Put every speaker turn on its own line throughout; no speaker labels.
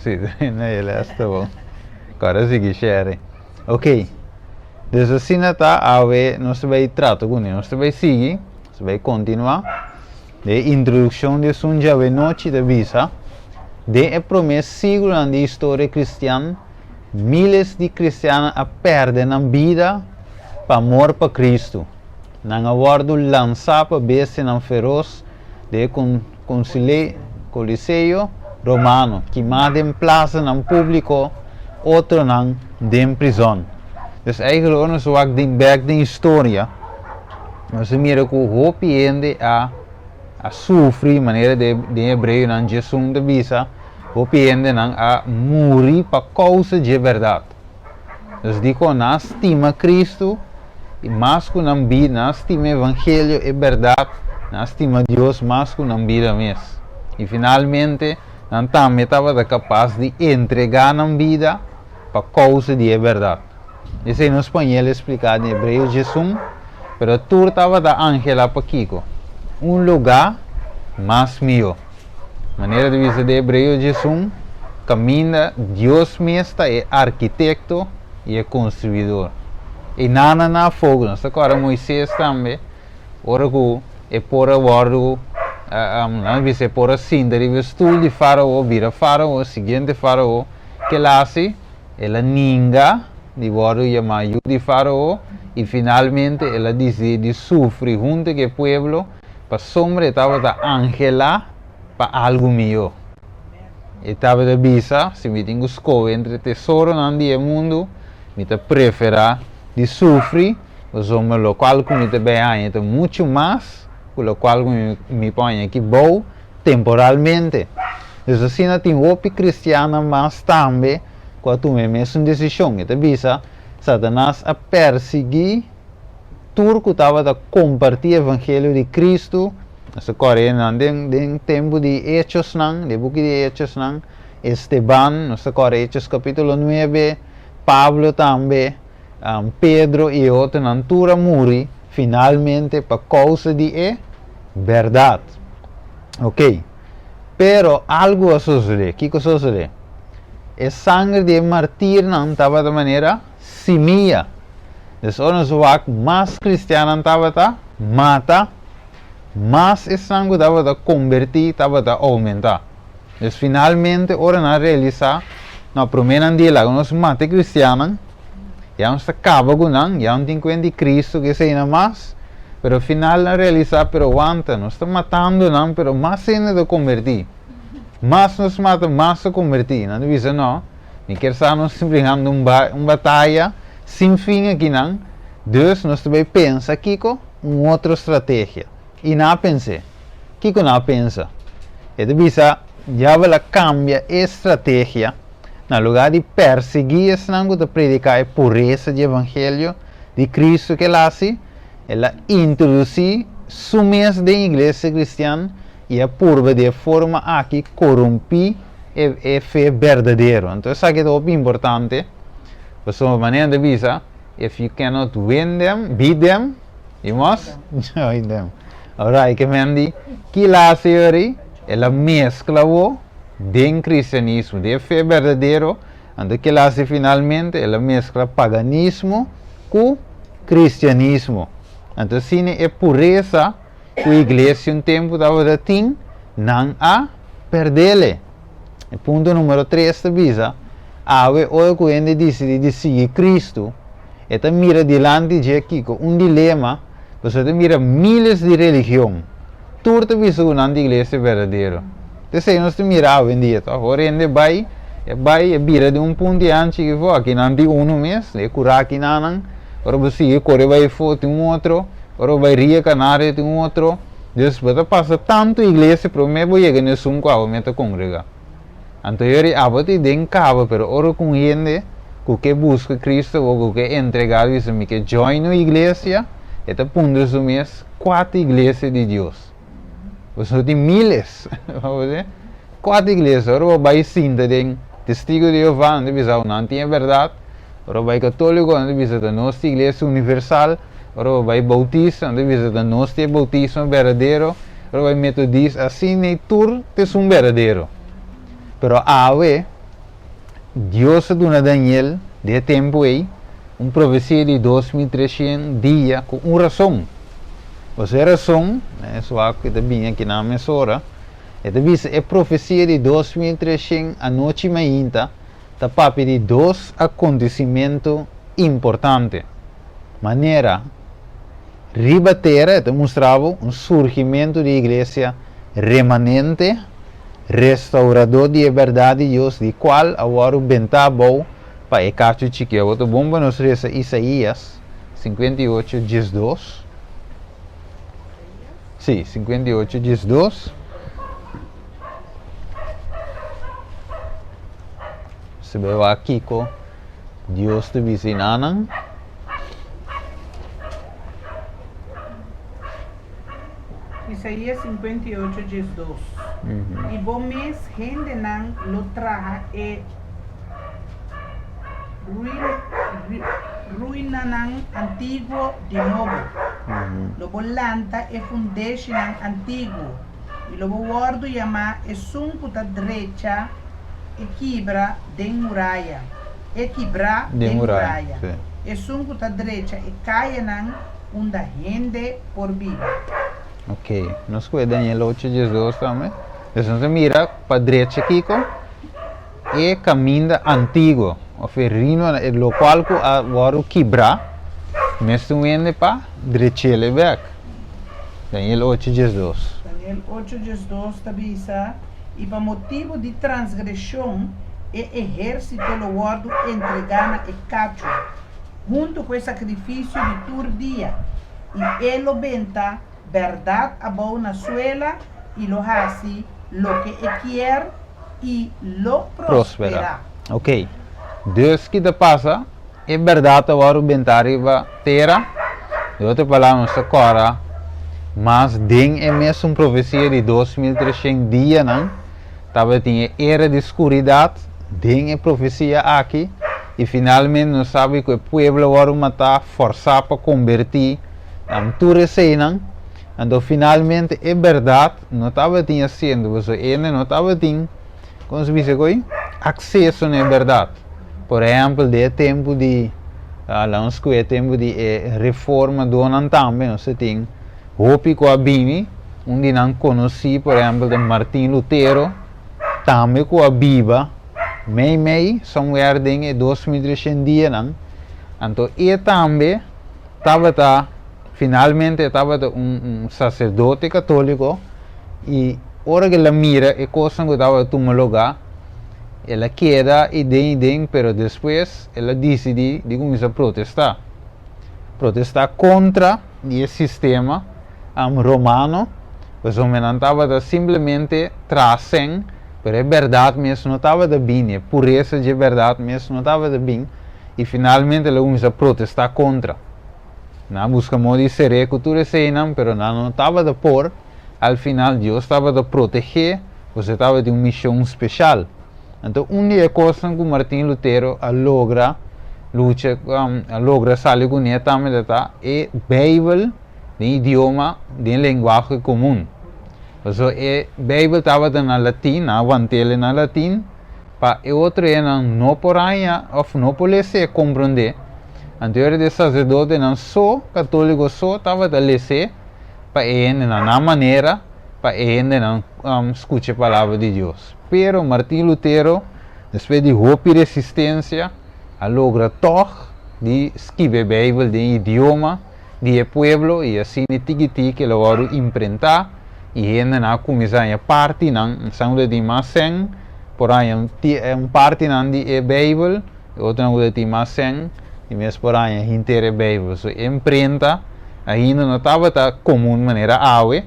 Sí, na e les ta bon. Kòrda sigui share. Ok. Dus asina ta awe nos ta bai trata kuné. Nos ta bai sigui, nos ta bai kontinuá. De introdukshon di esun djawe nochi ta bisa, den e promé siglonan di historia kristian, míles di kristiannan a pèrdè nan bida pa amor pa Kristu. Nan a wòrdu lansá pa bestianan feros den e konsile, koliseo romano, kimá den plasanan públiko, otronan den prizòn. Dus eigenlijk ora nos wak den bèk den historia, nos a mira ku hopi hende a sufri manera den Hebreonan 11 ta bisa, hopi hendenan a muri pa kousa dje bèrdat. Dus dikon nan a stima Kristu i mas ku nan bida, nan a stima evangelio, e bèrdat, nan a stima Dios mas ku nan bida mes. I finalmente nan tambe tabata kapas di entregá nan bida pa kousa di e bèrdat. Esei nos spañel a spliká den Hebreo 11, pero tur tabata anhelá pa kiko? Un lugá mas mihó. Manera ta bisa den Hebreo 11, kaminda Dios mes ta e arkitekto i e konstruidor. I nan a na fogo. Nos ta kòrda Moises tambe, ora ku e por a wòrdu, nan bisa e por a sinta riba e stul di Fárao, bira Fárao, siguiente Fárao, kila hasi? El a ninga di wòrdu yamá yu di Fárao i finalmente el a disidí di sufri huntu ku e pueblo pasobra e tabata anhelá pa algu mihó. E tabata bisa, Si mi tin ku skohe entre tesoronan di e mundu, mi ta preferá di sufri pasobra lokual ku mi ta bai haña ta muchu mas ku lokual ku mi por haña aki bou temporalmente. Dus asina tin hopi kristiannan mas tambe ku a tuma e mesun desishon. E ta bisa, Satanas a persiguí tur ku tabata kompartí evangelio di Kristu. Nos ta kòrda nan den tempu di Hechosnan, den buki di Hechosnan, Esteban, nos ta kòrda Hechos kapítulo 9, Pablo tambe, Pedro i e otronan tur a muri finalmente pa kousa di e bèrdat. Ok. Pero algu a sosodé. Kiko a sosodé? E sanger di e martirnan tabata manera simia. Dus ora nos wak mas kristiannan tabata mata, mas esnan ku tabata kombertí tabata oumentá. Dus finalmente ora nan a realisá, no, promé nan di laga nos mata e kristiannan, ya nos ta kaba ku nan, ya no tin kuenta di Kristu ku eseinan mas, pero final nan realisá, pero wanta, nos ta matando nan, pero mas hende ta kombertí. Mas nos mata, mas ta kombertí. Nan ta bisa, no, mi kier sa nos ta bringando un un bataya sin fin akinan, dus nos ta bai pensa kiko? Un otro strategia. I nan a pens'é. Kiko nan a pensa? E ta bisa, Diabel a kambia e strategia. Na lugá di persiguí esnan ku ta prediká e puresa di evangelio di Kristu ku el hasi, el a introdusí su mes den iglesia kristian i a purba di e forma aki korumpí e fe berdadero. Anto esaki ta hopi importante, pasobra manera nan ta bisa, If you cannot win them, beat them, you must join them. Alright, ke men di, kila hasi ori? El a meskla bo den kristianismo, den e fe berdadero, anto kila hasi finalmente? El a meskla paganismo ku kristianismo. Anto asina e puresa ku iglesia un tempu tabata tin, nan a perdele. E punto numero tres ta bisa, awe ora ku hende disidí di sigui Kristu, e ta mira dilanti dje kiko? Un dilema, pasobra e ta mira míles di religion. Tur ta bisa ku nan ta iglesia berdadero. T'esei nos ta mira awendia tòg. Ora hende bai, e bai, e bira den un punto i hanchi ki for, aki nan tin unu mes, e kurá akinanan. Ora bo sigui kore bai afó tin un otro, ora bo bai Ria Canario tin un otro. Dus bo ta pasa tantu iglesia promé bo yega na esun ku abo mester kongregá. Anto yori abo ta den kaba pero ora ku un hende ku ke buska Cristo o ku ke entregá bisa mi ke join un iglesia e ta puntra su mes kua ta iglesia di Dios. Pasobra tin miles kua ta iglesia ora bo bai sinta den Testigo di Jehová nan ta bisa bo nan tin e bèrdat ora bo bai katoliko nan ta bisa ta nos ta iglesia universal. Ora bo bai bautista, nan ta bisa ta nos tin e bautismo berdadero, ora bo bai metodista, asina ei tur ta esun berdadero. Pero awe, Dios a duna Daniel den e tempu ei un profesia di 2300 dia ku un rason. Pasobra e rason, e suak ku ta bini akinan mesora, e ta bisa e profesia di 2300 anochi mainta ta papia di dos akontesimentu importante. Manera, riba tera e ta mustra bo un surgimentu di iglesia remanente, restauradó di e bèrdat di Dios di kual a wòrdu bentá abou pa e kachu chikí. Awor ta bon pa nos resa Isaías 58, 12. Sí, 58, 12. Si bo wak kiko Dios ta bisa i nanan.
Isaías 58, 12. I bo mes hendenan lo traha e ruinanan antiguo di nobo. Lo bo lanta e fundeshinan antiguo, i lo bo wòrdu yamá esun ku ta drecha e kibra den muraya, e kibrá den muraya, esun ku ta drecha e kayanan unda hende por biba.
Ok, nos kohe Daniel 8, 12 tambe. Entonces nos a mira pa drecha kiko? E kaminda antiguo, of e rino, e lokual ku a wòrdu kibrá, mester un hende pa drech'el e bèk. Daniel 8, 12.
Daniel 8, 12 ta bisa, I pa motibu di transgreshon e ehérsito lo wòrdu entregá na e kachu, huntu ku e sakrifisio di tur dia, i e lo benta bèrdat abou na suela i lo hasi loke e kier i lo
Prospera.
prosperá.
Ok. Dus ki ta pasa? E bèrdat ta wòrdu bentá riba tera. Den otro palabra, nos ta kòrda mas den e mesun profesia di 2300 dianan tabatin e era di skuridat den e profesia aki i finalmente nos sabi ku e pueblo a wòrdu matá, fòrsá pa kombertí, tur eseinan. Anto finalmente e bèrdat no tabatin asiento, pasobra hende no tabatin, kon se bisa koe, akseso na e bèrdat. Por ehèmpel, den e tempu di, laga nos skohe e tempu di e reformadónan tambe nos ta tin hopi ku a bini, un di nan konosí por ehèmpel ta Martin Lutero, tambe ku a biba meimei, somewhere den e 2300 dianan. Anto e tambe tabata. Finalmente e tabata un saserdote katóliko i ora ku el a mira e kosnan ku tabata tuma lugá, el a keda i den i den, pero despues el a disidí di kuminsá protestá. Protestá kontra di e sistema romano, pasobra nan tabata simplemente traha sèn, pero e bèrdat mes no tabata bini, e puresa dje bèrdat mes no tabata bin, i finalmente el a kuminsá protestá kontra. Nan a buska moda di ser'é ku tur eseinan, pero nan no tabata por. Al final, Dios tabata proteg'é, pasobra e tabatin un mishon speshal. Anto, un di e kosnan ku Martin Lutero a logra lucha, a logra sali kuné tambe ta ta e Beibel den idioma, den lenguahe komun. Pasobra e Beibel tabata na latin, nan a want'el na latin, Pa e otro enan no por haña òf no por les'é komprondé. Anto era di e saserdotenan so, katóliko so, tabata les'é pa e hendenan, nan manera pa e hendenan skucha e palabra di Dios. Pero Martin Lutero, despues di hopi resistensia, a logra tòg di skibi e Beibel den idioma di e pueblo i asina tiki tiki el a wòrdu imprentá i hendenan a kuminsá haña partinan, esnan ku ta tin mas sèn por haña un partinan di e Beibel, e otronan ku ta tin mas sèn di mes por haña henter e Beibel. So e imprenta ainda no tabata komun manera awe,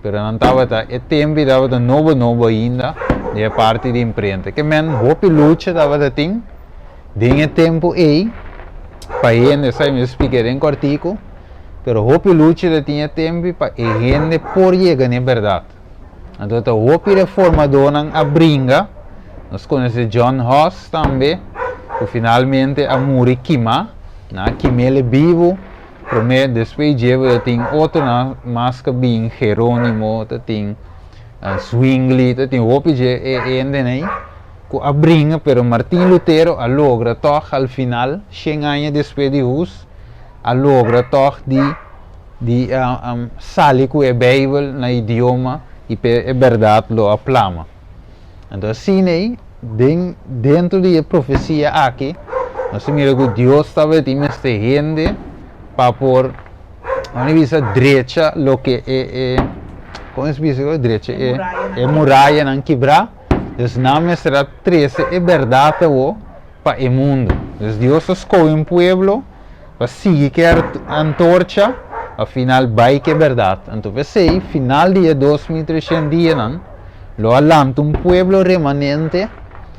pero nan tabata e tempu ei tabata nobo nobo ainda di e parti di imprenta. Ke men hopi lucha tabata tin. Den e tempu ei, pa e hende, esei mi ta splika den kòrtiku, pero hopi lucha ta tin e tempu pa e hende por yega na e bèrdat. Anto ta hopi reformadónan a bringa, nos konosé John Huss tambe, ku finalmente a muri kimá, nan a kim'el e bibu, promé despues dje bo ta tin otronan mas ku a bin, Jerónimo ta tin, Zwingli ta tin, hopi dje e hendenan ei. ku a bringa, pero Martin Lutero a logra tòg al final, 100 aña despues di Hus, a logra tòg di sali ku e Beibel na idioma i e bèrdat lo a plama. Anto, asina, dentro di e profesia aki, nos ta mira ku Dios tabatin mester hende pa por, ban bisa, drecha loke e, kon ta bisa, drecha e murayanan kibrá. Dus nan mester a trese e bèrdat pa e mundu. Dus Dios a skohe un pueblo pa sigui ku antorcha, al final bai ku e bèrdat. Anto, p'esei, final di 2300 dianan, lo a lanta un pueblo remanente,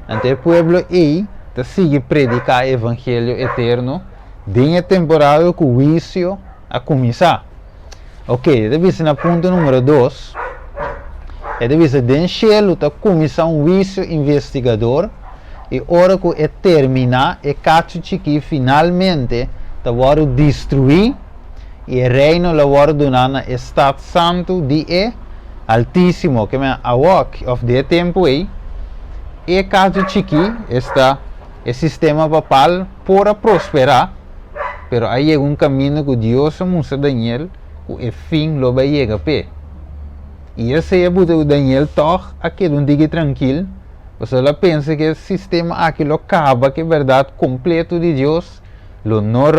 anto e pueblo ei ta sigui prediká e evangelio eterno, den e temporada ku huisio a kuminsá. Ok, e ta bisa na punto number 2, e ta bisa den shelu ta kuminsá un huisio investigador i ora ku e terminá, e kachu chikí finalmente ta wòrdu destruí i e reino lo wòrdu duná na e stat santu di e Altísimo. Ke men awor, òf den e tempu ei, e kachu chikí, esta e sistema papal por a prosperá, pero a yega un kaminda ku Dios a mustra Daniel ku e fin lo bai yega p'e. I esei a buta ku Daniel tòg a keda un tiki trankil, pasobra el a pensa ku e sistema aki lo kaba ku e bèrdat kompleto di Dios, lo no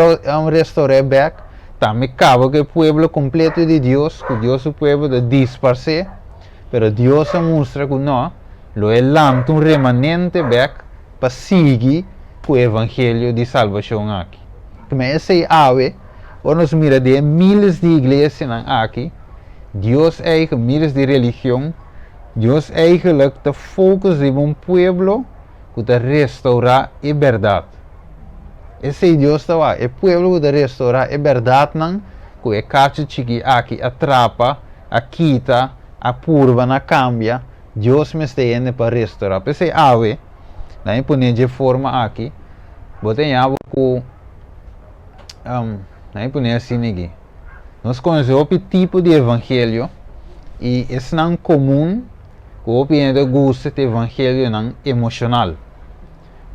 restour'é bèk, tambe kaba ku e pueblo kompleto di Dios, ku Dios su pueblo ta disparsé, pero Dios a mustra ku no, lo e lanta un remanente bèk pa sigui ku e evangelio di salbashon aki. Ma esei awe, ora nos mira den míles di iglesianan aki, Dios eigen, míles di religion, Dios eigenlijk ta focus riba un pueblo ku ta restourá e bèrdat. Esei Dios ta wak, e pueblo ku ta restourá e bèrdatnan ku e kachu chikí aki a trapa, a kita, a purba na kambia, Dios mester hende pa restourá. P'esei awe, na mi pone dje forma aki, bo ta haña bo ku, na mi pone asina aki, nos konosé hopi tipo di evangelio i esnan komun ku hopi hende ta gusta ta evangelionan emoshonal.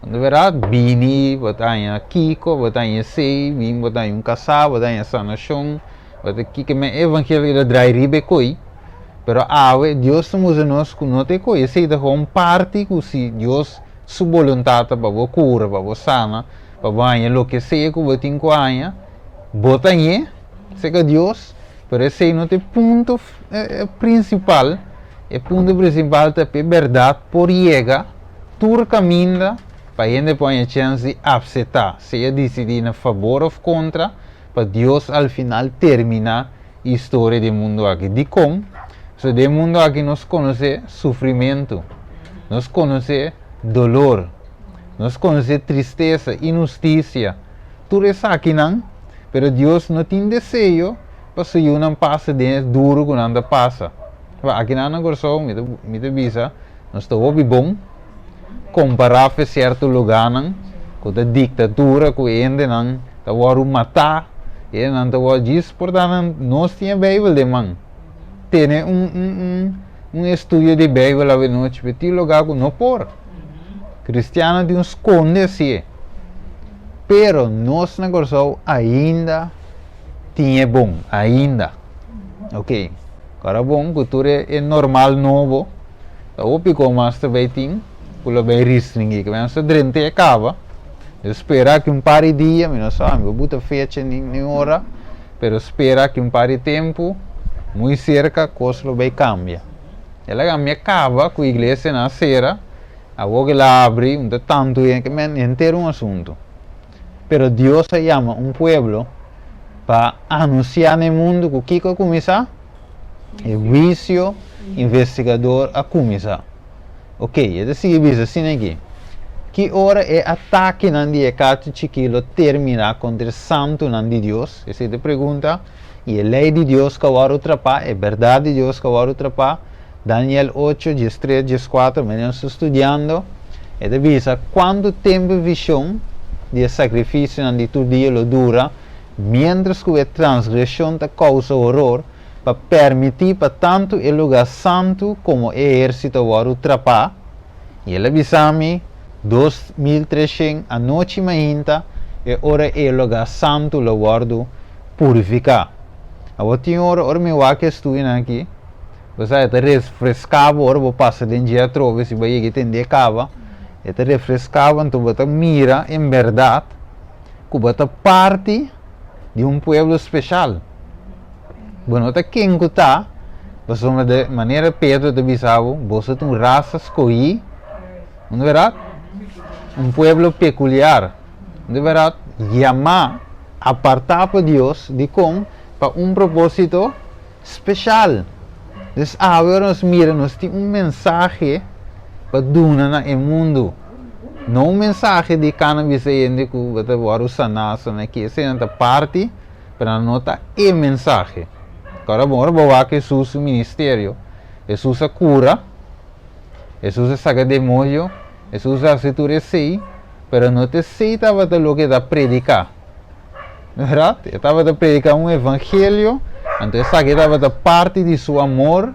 Di bèrdat, bini, bo ta haña kiko, bo ta haña esei, bini bo ta haña un kasá, bo ta haña sanashon, bo ta kiko, men evangelio ta drai riba e koi, pero awe Dios ta mustra nos ku no ta e koi, esei ta un parti ku si Dios su boluntat ta pa bo kura, pa bo sana, pa bo haña loke sea ku bo tin ku haña, bo ta hañ'é serka Dios, pero esei no ta e punto prinsipal, e punto prinsipal ta pa e bèrdat por yega tur kaminda pa hende por haña chèns di apseptá, sea disidí na fabor òf kontra, pa Dios al final terminá historia di e mundu aki. Dikon? Pasobra den e mundu aki nos konosé sufrimentu, nos konosé dolor, nos konosé tristesa, inhustisia, tur esakinan, pero Dios no tin deseo pa su yunan pasa den e duru ku nan ta pasa. Akinan na Kòrsou mi ta bisa. Nos ta hopi bon kompará fe sierto lugánan ku ta diktatura ku hendenan ta wòrdu matá, hendenan ta wòrdu djis por ta nan nos tin e Beibel den man. Tene un un un un estudio di Beibel awenochi pe tin lugá ku no por. Kristiannan tin un skonde asie. Pero nos na Kòrsou ainda tin e bon, ainda. Oke. Ora bon ku tur e normal nobo ta hopi kon mas ta bay tin ku lo bay restringí. Ke nos ta drenta e kaba, yo spera aki un par di dia, mi no sa, mi por buta fecha ni ora, pero spera aki un par di tempu, muy serka kos lo bay kambia. El a kambia kaba ku iglesianan a sera, awor ku el a abri, un ta tantu hende ke men henter un asuntu. Pero Dios a yama un pueblo pa anunsiá na e mundu ku kiko a kuminsá? E huisio investigador a kuminsá. Ok, e ta sigui bisa asina aki, Ki ora e atakenan di e kachu chikí lo terminá kontra e santunan di Dios? Esei ta e pregunta. I e lei di Dios ku a wòrdu trapá, e bèrdat di Dios ku a wòrdu trapá, Daniel 8, 13, 14, manera nos ta studiando, e ta bisa kuantu tempu e vishon di e sakrifisionan di tur dia lo dura, miéntras ku e transgreshon ta kousa horor, pa permití pa tantu e lugá santu komo e ehérsito wòrdu trapá. I el a bisa mi, 2300 anochi mainta, e ora e lugá santu lo wòrdu purifiká. Awor tin ora, ora mi wak e studinan aki, bo sa, e ta refreská bo ora bo pasa den dje atrobe, si bo a yega i tende e kaba, e ta refreská bo, anto bo ta mira en bèrdat ku bo ta parti di un pueblo speshal. Bo no ta ken ku ta, pasobra de manera Pedro ta bisa bo, boso ta un rasa skohí, no ta bèrdat? Un pueblo pekuliar, no ta bèrdat? Yamá, apartá pa Dios, dikon? Pa un propósito speshal. Dus awe ora nos mira nos tin un mensahe pa duna na e mundu. No un mensahe di kana bisa hende ku bo ta wòrdu saná, saná ki, esei nan ta parti. Pero nan no ta e mensahe. Ora bo ora bo wak Hesus su ministerio, Hesus a kura, Hesus a saka demonio, Hesus a hasi tur esei, pero no ta esei tabata loke e ta prediká. Bèrdat? E tabata prediká un evangelio, anto esaki tabata parti di su amor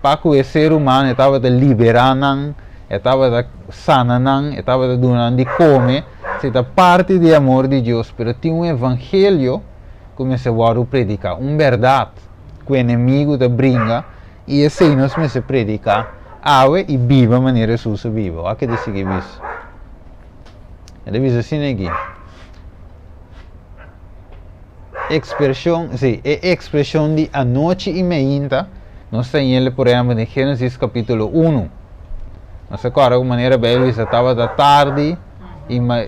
pa ku e ser humano, e tabata liberá nan, e tabata sana nan, e tabata duna nan di kome. Si ta parti di e amor di Dios, pero tin un evangelio ku mester wòrdu prediká, un bèrdat ku enemigu ta bringa, i esei nos mester prediká awe i biba manera Hesus a biba. Wak e ta sigui bisa. E ta bisa asina aki, Ekspreshon, si, e ekspreshon di anochi i meinta, nos ta hañ'el por ehèmpel den Génesis kapítulo unu. Nos ta kòrda ku manera Beibel bisa tabata tardi i ma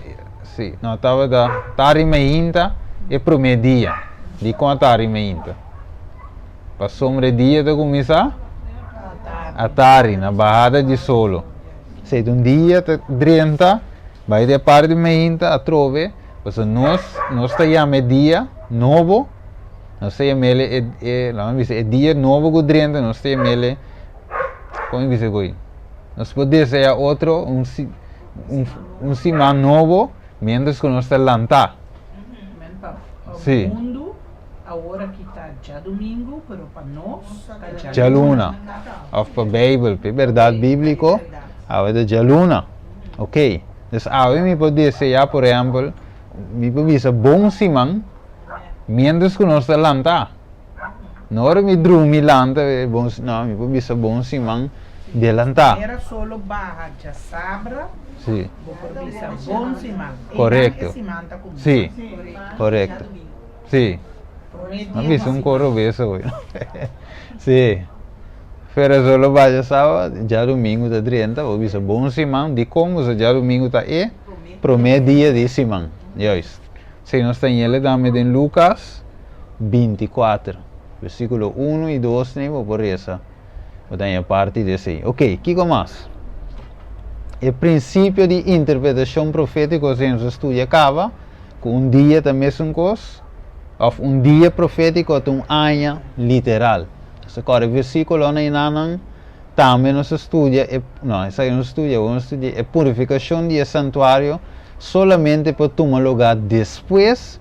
si no tabata tardi mainta e promé dia. Dikon a tardi mainta? Pasobra e dia ta kuminsá a tardi, na bahada di solo. Esei ta un dia ta drenta bai di e parti mainta atrobe pasobra nos nos ta yama e dia nobo, nos ta yam'el e e laga mi bisa e dia nobo ku drenta nos ta yam'el Kon e bisa koe? Nos por desea otro un si un un siman nobo mientras ku nos ta lantá.
Men pa pa
Sí.
mundu awor aki ta djadumingu, pero pa nos ta djaluna.
Djaluna. Òf pa Beibel, pa e bèrdat bíbliko, awe ta djaluna. Oké. Dus awe mi por deseá, por ehèmpel, mi por bisa bon siman mientras ku nos ta lantá. No ora mi drumi lanta e bon no mi por bisa bon siman delantá.
Manera solo baha djasabra
Sí.
bo por bisa bon siman. Einan
Korekto.
e siman ta kuminsá.
Sí, korekto. Sí.
Promé
No
dia
bisa
di
un
siman.
koro beso hoy. Sí. Pero solo baha djasabra, djadumingu ta drenta, bo bisa bon siman. Dikon? Pasobra djadumingu ta e promé dia di siman. Juist. Si nos ta yele tambe den Lukas 24, versíkulo 1 i 2 nei bo por resa, bo ta haña parti di esei. Ok, kiko mas? E prinsipio di interpretashon profétiko si nos a studia kaba, ku un dia ta mesun kos, òf un dia profétiko ta un aña literal. Nos ta kòrda e versíkulonan einanan, tambe nos a studia e, no, esaki nos a studia, awor nos a studia e purifikashon di e santuario solamente por tuma lugá despues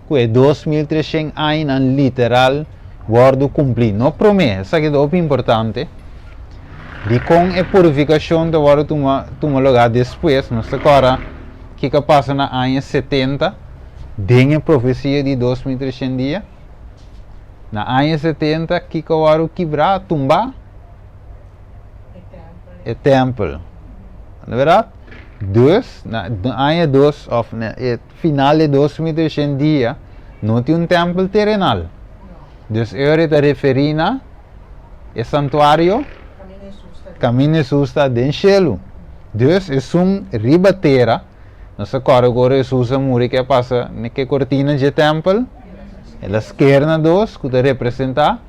ku e 2300 añanan literal wòrdu kumplí, no promé. Esaki ta hopi importante. Dikon e purifikashon ta wòrdu tuma tuma lugá despues? Nos ta kòrda kiko a pasa na aña 70 den e profesia di 2300 dia. Na aña 70 kiko a wòrdu kibrá, tumbá? E tèmpel. No bèrdat? Dus, na aña dos òf na e final di 2300 dia, no tin un tèmpel terenal. Dus e ora e ta referí na e santuario kaminda Hesus ta den shelu. Dus esun riba tera, nos ta kòrda ku ora Hesus a muri ke a pasa na ke kortina dje tèmpel? El a sker na dos ku ta representá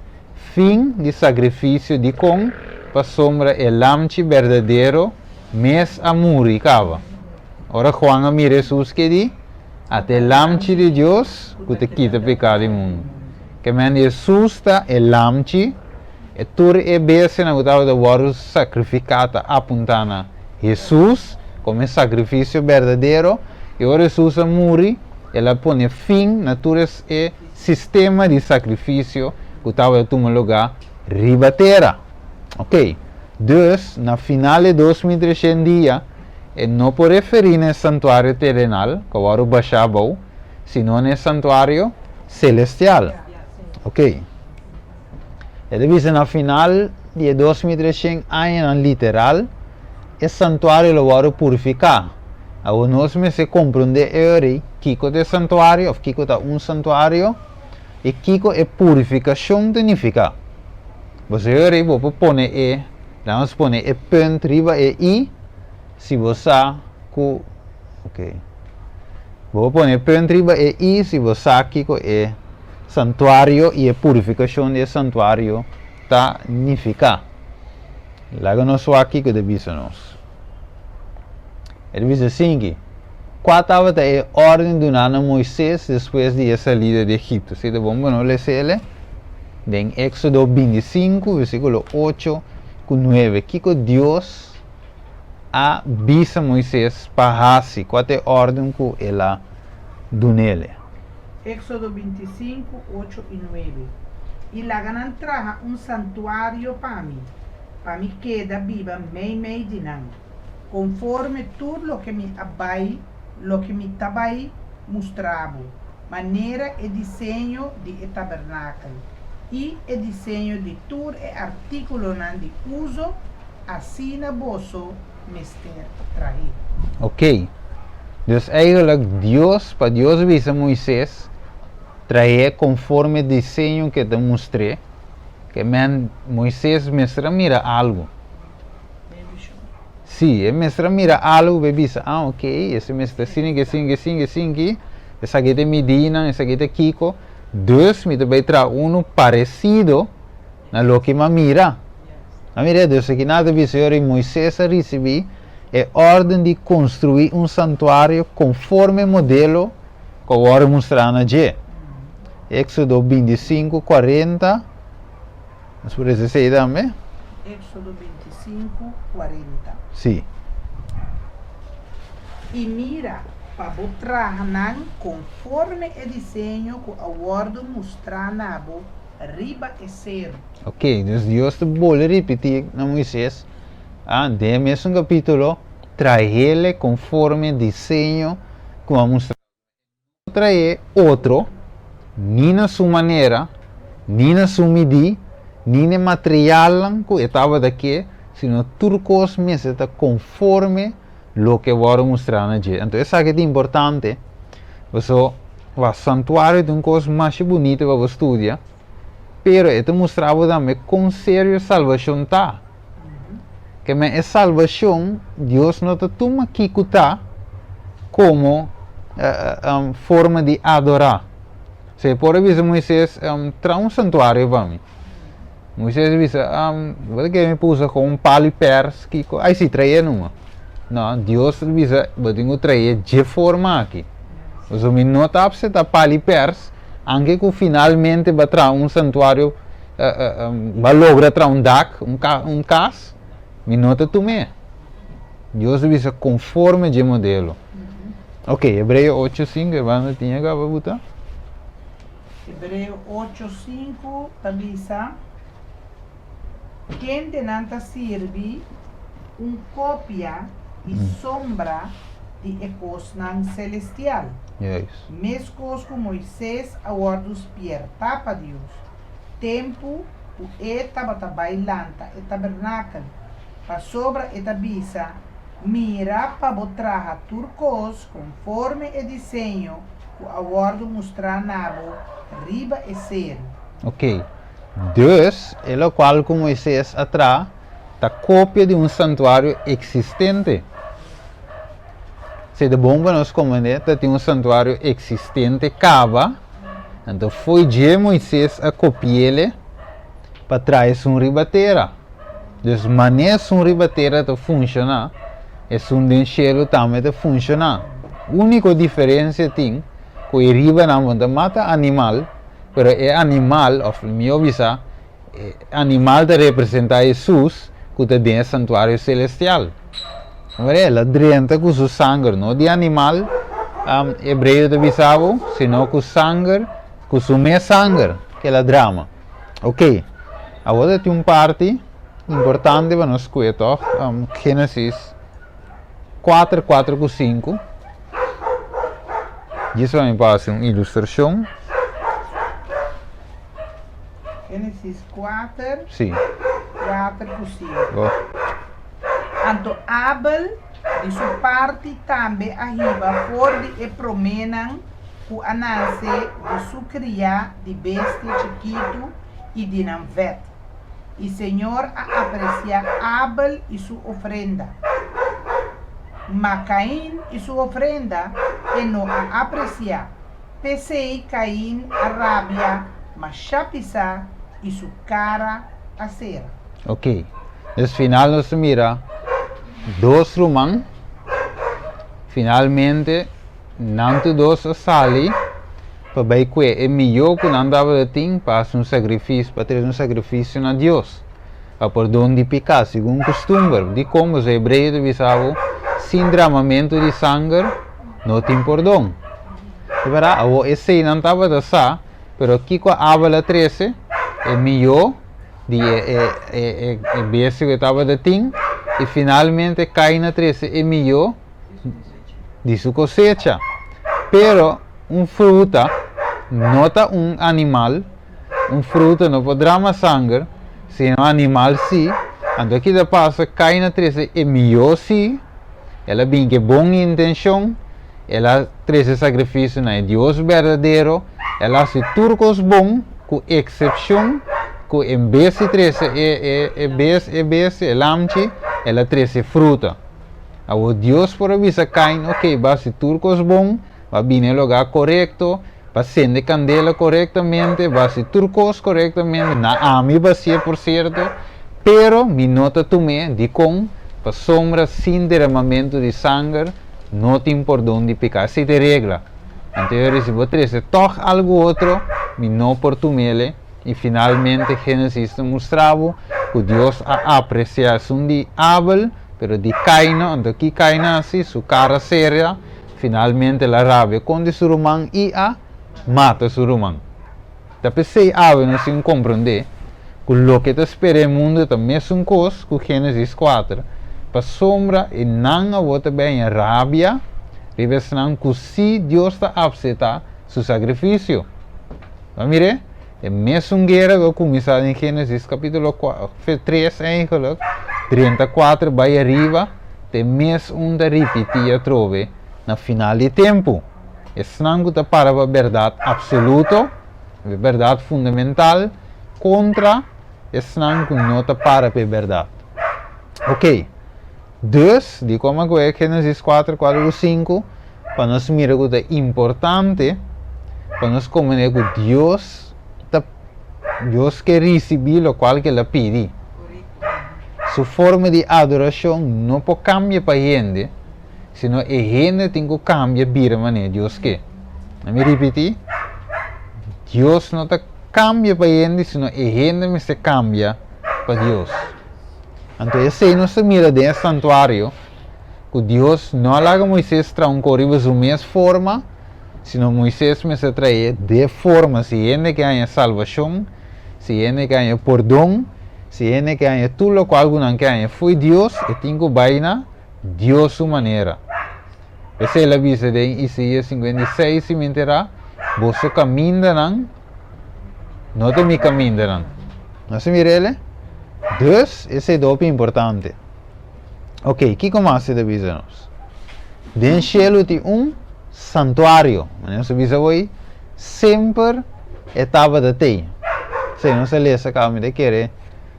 Fin di sakrifisio dikon pasobra e lamchi berdadero mes a muri kaba. Ora Juan a mira Hesus ke di, Ata e lamchi di Dios ku ta kita peka di mundu. Ke men di Hesus ta e lamchi, e tur e bestianan ku tabata wòrdu sakrifiká ta apuntá na Hesus komo e sakrifisio berdadero, i ora Hesus a muri, el a pone fin na tur e sistema di sakrifisio ku tabata tuma lugá riba tera. Ok, Dus, na final di 2300 dia, e no por referí na e santuario terenal, ku a wòrdu bashá abou, sino na e santuario selestial. Ok. E ta bisa na final di e 2300 añanan literal, e santuario lo wòrdu purifiká. Awor nos mester komprondé e ora ei kiko ta e santuario òf kiko ta un santuario i kiko e purifikashon ta nifiká. Bo sa e ora ei bo por pone e, laga nos pone e punt riba e i si bo sa ku, ok, bo por pone e punt riba e i si bo sa kiko e santuario i e purifikashon di e santuario ta nifiká. Laga nos wak kiko ta bisa nos. E ta bisa asinki, Kua tabata e órden duná na Moises despues di e salida di Egipto? Si ta bon pa nos les'el den Éksodo 25, versíkulo 8 ku 9. Kiko Dios a bisa Moises pa hasi? Kua ta e órden ku el a dun'el?
Éksodo 25, 8 i 9, I laga nan traha un santuario pa mi, pa mi keda biba meimei di nan, konforme tur loke mi a bai loke mi ta bai mustra bo, manera e diseño di e tabernakel i e diseño di tur e artíkulonan di uso, asina boso mester trah'é.
Ok. Dus eigenlijk Dios, pa Dios bisa Moises, trah'é konforme diseño ke ta mustr'é, ke men Moises mester a mira algu. Sí, e mester a mira algu pa e bisa, ah ok, esei mester ta asina, asina, asina, asina aki, esaki ta e midinan, esaki ta kiko, dus mi ta bai traha unu paresido na loke mi a mira. A mira, dus aki nan ta bisa yora, i Moises a risibí e órden di konstruí un santuario konforme e modelo ku a wòrdu mustrá na dje. Éksodo 25, 40, nos por lesa esei tambe.
Éksodo 25, 40.
Sí.
I mira, pa bo traha nan konforme e diseño ku a wòrdu mustrá na bo riba e seru.
Ok, dus Dios ta bolbe ripití na Moisés, ah, den e mesun kapítulo, Trahele konforme diseño ku a mustra bo. E no traé otro, ni na su manera, ni na su midí, ni na e materialnan ku e tabata ke, sino tur kos mester ta konforme loke wòrdu mustrá na dje. Anto esaki ta importante, pasobra wak santuario ta un kos masha bunita pa bo studia, pero e ta mustra bo tambe kon serio salbashon ta. Keme e salbashon Dios no ta tuma kiko ta komo forma di adorá. Se por a bisa Moises, traha un santuario pa mi. Moises a bisa, bo ta kere mi pa usa kon un palu i pers kiko? Ai si, trae numa. No, Dios ta bisa, bo tin ku trae dje forma aki. Pasobra mi no ta apseptá palu i pers, anke ku finalmente bo a traha un santuario, bo a logra traha un dak, un kas, mi no ta tum'é. Dios a bisa konforme dje modelo. Ok, Hebreo ocho sinku, hermano tin a kaba buta?
Hebreo ocho sinku ta bisa, Kendenan ta sirbi un kopia i sombra di e kosnan selestial, meskos ku Moises a wòrdu spiertá pa Dios, tempu ku e tabata bai lanta e tabernakel, pasobra e ta bisa, Mira pa bo traha tur kos konforme e diseño ku a wòrdu mustrá na bo riba e seru.
Ok. Dus, e lokual ku Moises a traha ta kopia di un santuario eksistente. Si ta bon pa nos komprendé, ta tin un santuario eksistente kaba, anto fo'i dje Moises a kopi'el pa traha esun riba tera. Dus manera esun riba tera ta funshoná, esun den shelu tambe ta funshoná. Úniko diferensia tin ku e ribanan bo ta mata animal, pero e animal, òf mihó bisa, e animal ta representá Hesus ku ta den e santuario selestial. Ora el a drenta ku su sanger, no di animal, hebreo ta bisa bo, sino ku sanger, ku su mes sanger ku el a drama. Ok, awor ta tin un parti. Importante pa nos kue tòg, Génesis 4, 4 ku 5. Djis pa mi por hasi un ilustrashon.
Génesis 4,
Sí.
4 ku 5.
Go.
Anto Abel di su parti tambe a hiba for di e proménan ku a nase di su kriá di bestia chikitu i di nan vèt. I Señor a apresiá Abel i su ofrenda, ma Kain i su ofrenda e no a apresiá. P'esei Kain a rabia mashá pisá i su kara a sera.
Ok, dus final nos ta mira dos ruman, finalmente nan tur dos a sali pa bai kue e mihó ku nan tabata tin pa hasi un sakrifisio, pa trese un sakrifisio na Dios, pa pordon di piká, segun kustumber. Dikon? Pasobra hebreo ta bisa bo, sin dramamentu di sanger no tin pordon. Ta bèrdat? Awor esei nan tabata sa, pero kiko Abel a trese? E mihó di e bestia ku e tabata tin, i finalmente Kain a trese e mihó di su kosecha. Pero un fruta no ta un animal, un fruta no por drama sanger, sino animal sí. Anto ki ta pasa? Kain a trese e mihó sí, el a bin ku e bon intenshon, el a trese sakrifisio na e Dios berdadero, el a hasi tur kos bon, ku eksepshon ku en bes di trese e bestia, e lamchi, el a trese fruta. Awor Dios por a bisa Kain, Ok, bo a hasi tur kos bon, bo a bini e lugá korekto, bo a sende kandela korektamente, bo a hasi tur kos korektamente, na ami bo a hasié por sierto, pero mi no ta tum'é. Dikon? Pasobra sin deramamentu di sanger no tin pordon di piká. Esei ta e regla. Anto e ora si bo trese tòg algu otro, mi no por tum'el. I finalmente Génesis ta mustra bo ku Dios a apresiá esun di Abel, pero di Kain no. Anto ki Kain a hasi? Su kara seria. Finalmente el a rabia kontra su ruman i a mata su ruman. Ta p'esei awe nos tin komprondé ku loke ta spera e mundu ta mesun kos ku Génesis kuater, pasobra e nan awor ta bèña rabia riba esnan ku sí Dios ta apseptá su sakrifisio. Bo a mir'é? E mesun guera ku a kuminsá den Génesis kapítulo 3 eigenlijk, 34 bai ariba, ta e mes un ta ripití atrobe na final di tempu. Esnan ku ta para pa bèrdat apsoluto, e bèrdat fundamental, kontra esnan ku no ta para pa e bèrdat. Oké, dus, dikon mi a kohe Génesis 4, 4 ku 5? Pa nos mira ku ta importante pa nos komprendé ku Dios ta Dios ke risibí lokual ke El a pidi. Su forma di adorashon no por kambia pa hende, sino e hende tin ku kambia bira manera Dios ke. Na mi ripití, Dios no ta kambia pa hende, sino e hende mester kambia pa Dios. Anto esei nos ta mira den e santuario, ku Dios no a laga Moises traha un kos riba su mes forma, sino Moises mester trae de forma si hende ke haña salbashon, si hende ke haña pordon, si hende ke haña tur lokual ku nan ke haña fo'i Dios, e tin ku bai na Dios su manera. P'esei el a bisa den Isaías 56, si mi enterá, Boso kamindanan no ta mi kamindanan. Nos a mira el? Dus, esei ta hopi importante. Ok, kiko mas e ta bisa nos? Den shelu tin un santuario. Manera nos a bisa hoy, semper e tabata tei. Esei nos a lesa kaba, mi ta kere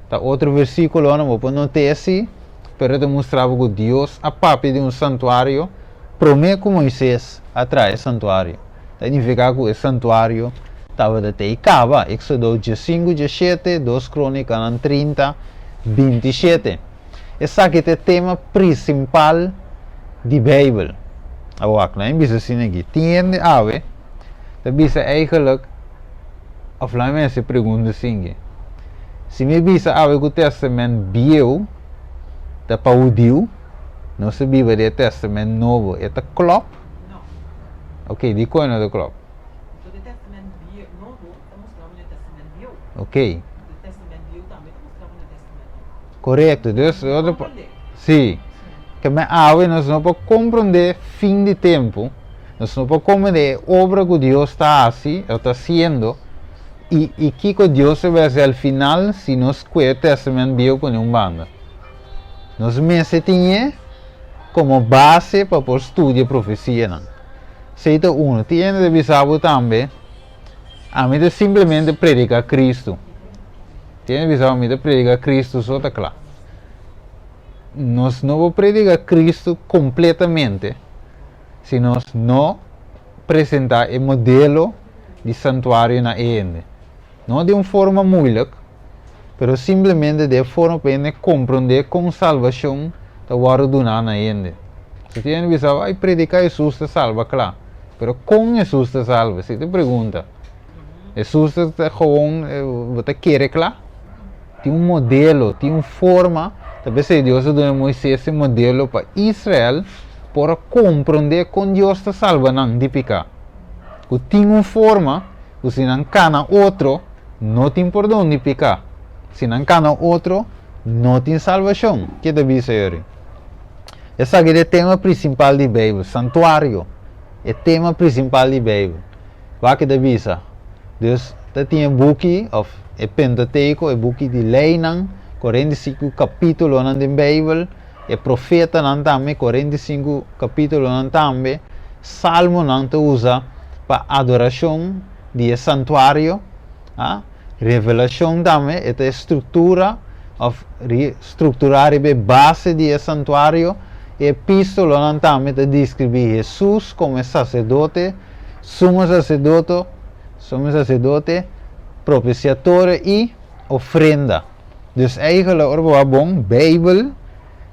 ta otro versíkulonan, bo por not'é si, pero e ta mustra bo ku Dios a papia di un santuario promé ku Moises a traha e santuario. Ta nifiká ku e santuario tabata tei kaba. Éksodo diesinku, diesshete, Dos Krónikanan 30, 27. Esaki ta e tema prinsipal di Beibel. Awor wak, laat mi bisa asina aki. Tin hende awe ta bisa eigenlijk, òf laat mi hasi e pregunta asinki, Si mi bisa awe ku Tèstamènt Bieu ta pa hudiu, nos ta biba den e Tèstamènt Nobo, e ta klòp?
No.
Ok, dikon e no ta klòp?
Pasobra e Tèstamènt Nobo ta mustra bo na e Tèstamènt Bieu.
Ok.
E Tèstamènt Bieu tambe ta mustra bo na e Tèstamènt Nobo.
Korekto. Dus, otro sí. Ke men awe nos no por komprondé fin di tempu, nos no por komprondé e obra ku Dios ta hasi, o ta hasiendo, i kiko Dios ta bai hasi al final si nos kue e Tèstamènt Bieu pone un banda. Nos mester tin e komo base pa por studia profesianan. Esei ta unu. Tin hende ta bisa bo tambe, Ami ta simplemente prediká Kristu. Tin hende bisa bo, Mi ta prediká Kristu so ta kla. Nos no por prediká Kristu kompletamente si nos no presentá e modelo di santuario na e hende. No den un forma moeilijk, pero simplemente den e forma pa hende komprondé kon salbashon ta wòrdu duná na hende. Si tin hende bisa, Ai, prediká Hesus ta salba, kla. Pero kon Hesus ta salba? Esei ta e pregunta. Hesus ta gewoon, bo ta kere kla? Tin un modelo, tin un forma, ta p'esei Dios a duna Moises e modelo pa Israel por a komprondé kon Dios ta salba nan di piká. Ku tin un forma ku si nan kana otro, no tin pordon di piká. Si nan kana otro, no tin salbashon. Ke ta bisa yori? Esaki ta e tema prinsipal di Beibel, santuario, e tema prinsipal di Beibel. Wak ke ta bisa? Dus ta tin e buki of e Pentateuco, e buki di leinan, 45 kapitulonan den Beibel, e profetanan tambe, 45 kapitulonan tambe, Salmonan ta usa pa adorashon di e santuario, a Revelashon tambe e ta e struktura of strukturá riba e base di e santuario, e epístolonan tambe ta deskribí Hesus komo e saserdote, sumo saserdoto, sumo saserdote, propisiatorio i ofrenda. Dus eigenlijk ora bo wak bon, Beibel,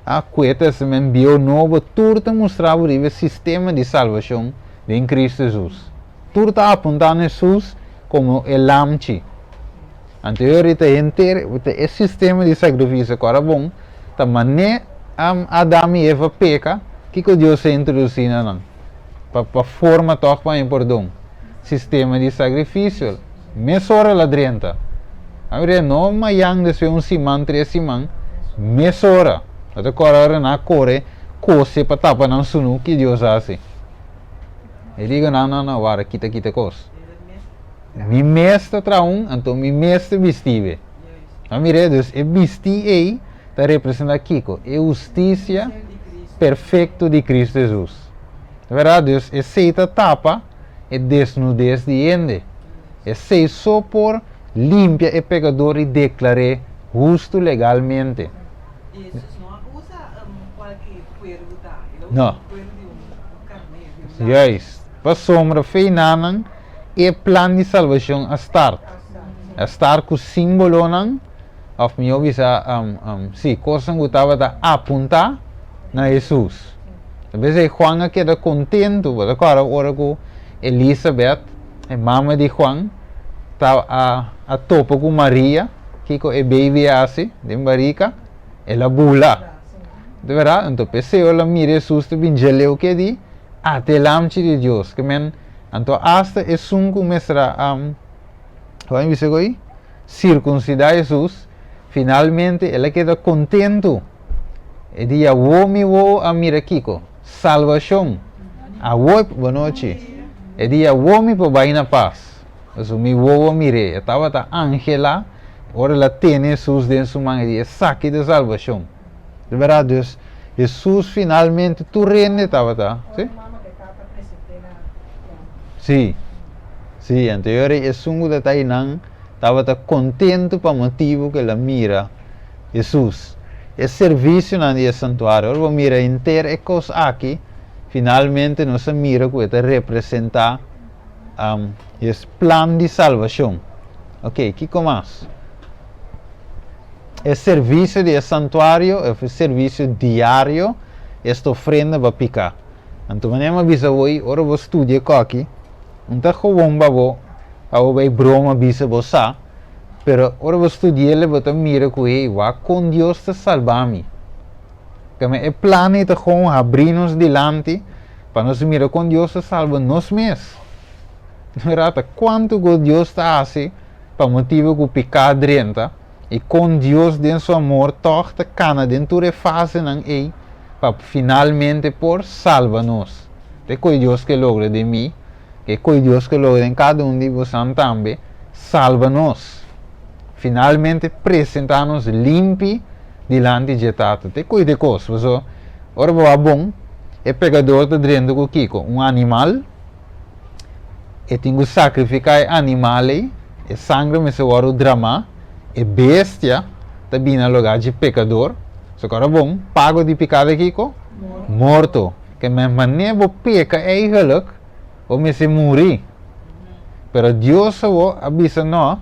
a ku e Testament Bieu Nobo tur ta mustra bo riba e sistema di salbashon den Kristu Hesus. Tur ta apuntá na Hesus komo e Lamchi. Anto e ora ta henter e sistema di sakrifisio ku ora bon ta man'é Adam i Eva peka, kiko Dios a introdusí na nan pa forma tòg pa haña pordon? Sistema di sakrifisio. Mesora el a drenta. A mira, no mayan despues un siman, tres siman, mesora. Bo ta kòrda ora nan a kore kose pa tapa nan sunu, ki Dios a hasi? E digo nan, no, no, wara, kita kita kos. Mi mes ta traha un, anto mi mes ta bisti be. A mira, dus e bisti ei ta representa kiko? E hustisia perfekto di Kristu Hesus. Bèrdat? Dus esei ta tapa e desnudez di hende. Esei so por limpia e pekador i deklar'é hustu legalmente.
Jesus no a usa kualke kueru ku ta, el a usa
No.
kueru di un karné, di un lamchi.
Juist. Pasobra feinánan e plan di salbashon a start. A start ku símbolonan, òf mihó bisa, sí, kosnan ku tabata apuntá na Hesus. P'esei Juan a keda kontentu, bo ta kòrda ora ku Elisabet, e mama di Juan, ta a a topa ku Maria, kiko e baby a hasi den barika? El a bula. Di bèrdat? Anto p'esei ora el a mira Hesus ta bin djaleu ke di, Ata e Lamchi di Dios. Ke men, anto asta esun ku mester a, kua mi bisa ku ei? Sirkunsidá Hesus, finalmente el a keda kontentu. E di awó mi wowo a mira kiko? Salbashon. Awó, bonochi. E di awó mi por bai na pas. Pasobra mi wowo a mir'é. E tabata angelá ora el a tene Hesus den su man. E di, Esaki ta salbashon. Di bèrdat, dus Hesus finalmente tur hende tabata, si? Si. Si, anto e ora esun ku ta einan tabata kontentu pa motibu ku el a mira Hesus. E servisionan di e santuario, ora bo mira henter e kos aki, finalmente nos a mira ku e ta representá e plan di salbashon. Oke, kiko mas? E servisio di e santuario, e servisio diario, esta ofrenda pa piká. Anto manera mi a bisa bo ei, ora bo studia e koki, no ta gewoon pa bo, pa bo bai broma bisa bo sa, Pero ora bo studi'el bo ta mira ku hey, wak kon Dios ta salba mi. Keme e plan ei ta gewoon habrí nos dilanti pa nos mira kon Dios ta salba nos mes. Mira ta kuantu ku Dios ta hasi pa motibu ku piká drenta. I kon Dios den su amor tòg ta kana den tur e fasenan ei pa finalmente por salba nos. Ta e koe Dios ke logra den mi, e koe Dios ke logra den kada un di bosan tambe, salba nos. Finalmente presentá nos limpi dilanti dje Tata. Ta e koe di kos, pasobra ora bo a bon, e pekador ta drenta ku kiko? Un animal. E tin ku sakrifiká e animal ei, e sangre mester wòrdu dramá, e bestia ta bini na lugá dje pekador. So ku ora bon, pago di piká ta kiko? Morto. Ke men manera bo peka eigenlijk, bo mester muri. Pero Dios awor a bisa no,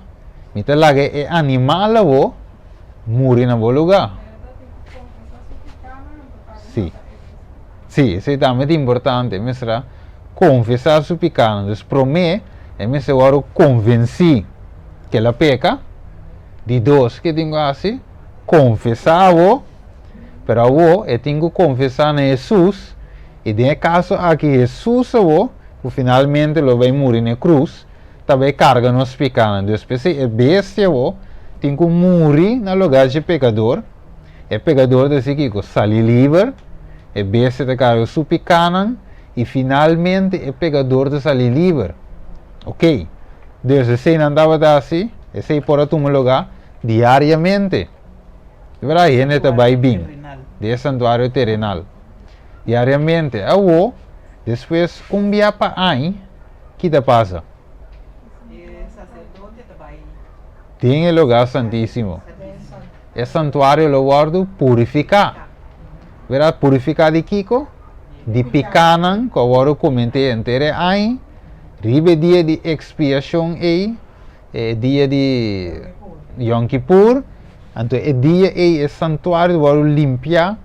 mi ta laga e animal awor muri na bo lugá. Sí. Sí, esei tambe ta importante. E mester a konfesá su pikánan. Dus promé e mester wòrdu konvensí ku el a peka. Di dos, ke tin ku hasi? Konfesá awor. Pero awor e tin ku konfesá na Hesus, i den e kaso aki Hesus awor, ku finalmente lo bai muri na e krus, ta bai karga nos pikánan. Dus p'esei e bestia awor tin ku muri na lugá dje pekador. E pekador ta hasi kiko? Sali liber. E bestia ta karga su pikánan i finalmente e pekador ta sali liber. Oké. Dus esei nan tabata hasi, esei por a tuma lugá diariamente. Di berdad hende ta bai bin di e santuario terenal diariamente. Awo, despues un bia pa añ, ki ta pasa?
E saserdote ta bai.
Den e lugar santísimo. E santuario lo wòrdu purifiká. Berdad, purifiká di kiko? Di pikánan ku a wòrdu kometé henter e añ, riba e dia di ekspiashon ei, e dia di Yom Kippur, anto e dia ei e santuario ta wòrdu limpiá,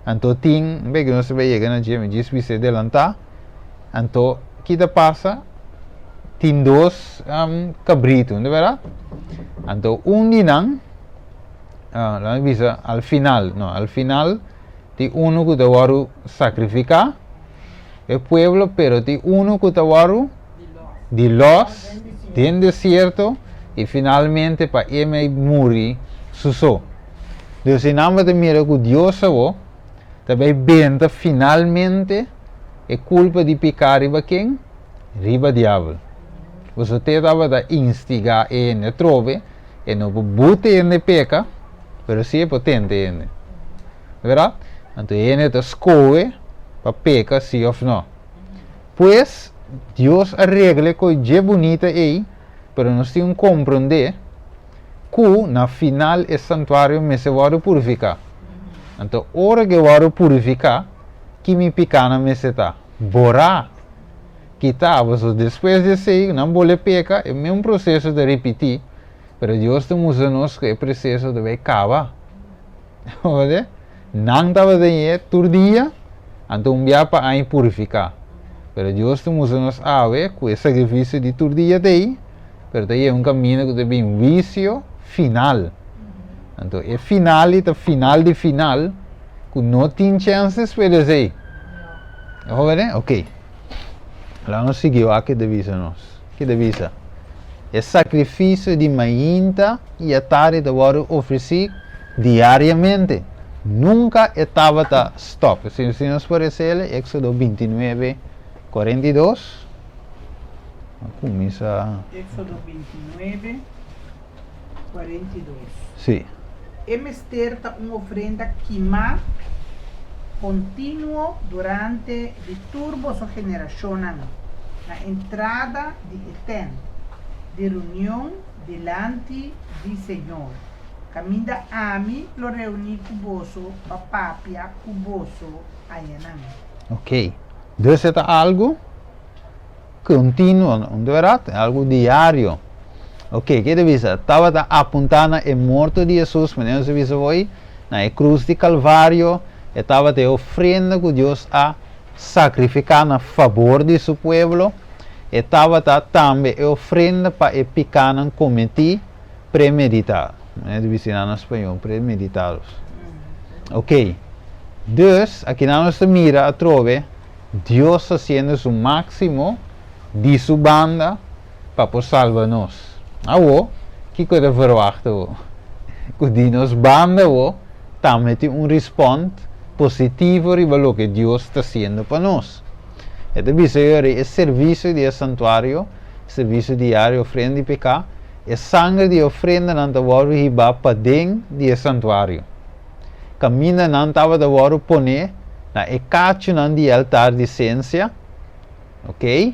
anto tin, b'e ku nos ta bai yega na dje, mi djis bisa e delantá, anto ki ta pasa? Tin dos kabritu, no ta bèrdat? Anto un di nan, laga mi bisa al final, no, al final tin unu ku ta wòrdu sakrifiká, e pueblo, pero tin unu ku ta wòrdu di lòs den desierto i finalmente pa e mei muri su so. Dus si nan bo ta mira ku Dios awor ta bai benta finalmente e kulpa di piká riba ken? Riba diabel. Boso te tabata instigá e hende atrobe, e no por buta e hende peka, pero si e por tenta e hende. Bèrdat? Anto e hende ta skohe pa peka si òf no. Pues, Dios a regla e koe dje bunita ei, pero nos tin un komprondé ku na final e santuario mester wòrdu purifiká. Anto, ora ku e wòrdu purifiká, ki mi pikánan mester ta? Borá, kitá. Pasobra despues di esei, nan bolbe peka, e mesun proseso ta ripití, pero Dios ta mustra nos ku e proseso ta bai kaba. Bo Nan tabata e tur dia, anto un bia pa aña purifiká. Pero Dios ta mustra nos awe ku e sakrifisio di tur dia ta ei, pero ta yega un kaminda ku ta bin huisio final. Anto e final ei ta final di final ku no tin chèns despues di esei. Bo wak? Oké. Laga nos sigui wak ke ta bisa nos. Ke ta bisa? E sakrifisio di mainta i atardi ta wòrdu ofresí diariamente. Nunka e tabata stòp. Si nos por esele, Éksodo 29, 42. A kuminsá.
Éksodo 29, 42.
Sí.
E mester ta un ofrenda kimá kontinuo durante di tur boso generashonnan, na entrada di e tènt di reunion dilanti di señor, kaminda ami lo reuní ku boso pa papia ku boso ayanan.
Ok. Dus e ta algu kontinuo, no ta bèrdat? Algu diario. Ok, ke ta bisa? Tabata apuntá na e morto di Hesus, manera nos a bisa hoy, na e krus di Kalvario, e tabata e ofrenda ku Dios a sakrifiká na fabor di su pueblo, e tabata tambe e ofrenda pa e pikánan kometí premeditá. Manera ta bisa nan na spañó, premeditados. Ok, dus akinan nos ta mira atrobe Dios hasiendo su máksimo di su banda pa por salba nos. Awor, kiko e ta verwagt awor? ku di nos banda bo tambe tin un respond positivo riba loke Dios ta hasiendo pa nos. E ta bisa yori e servisio di e santuario, servisio diario, ofrenda di piká, e sanger di e ofrendanan ta wòrdu hibá paden di e santuario. Kaminda nan tabata wòrdu poné na e kachunan di e altar di sensia, ok,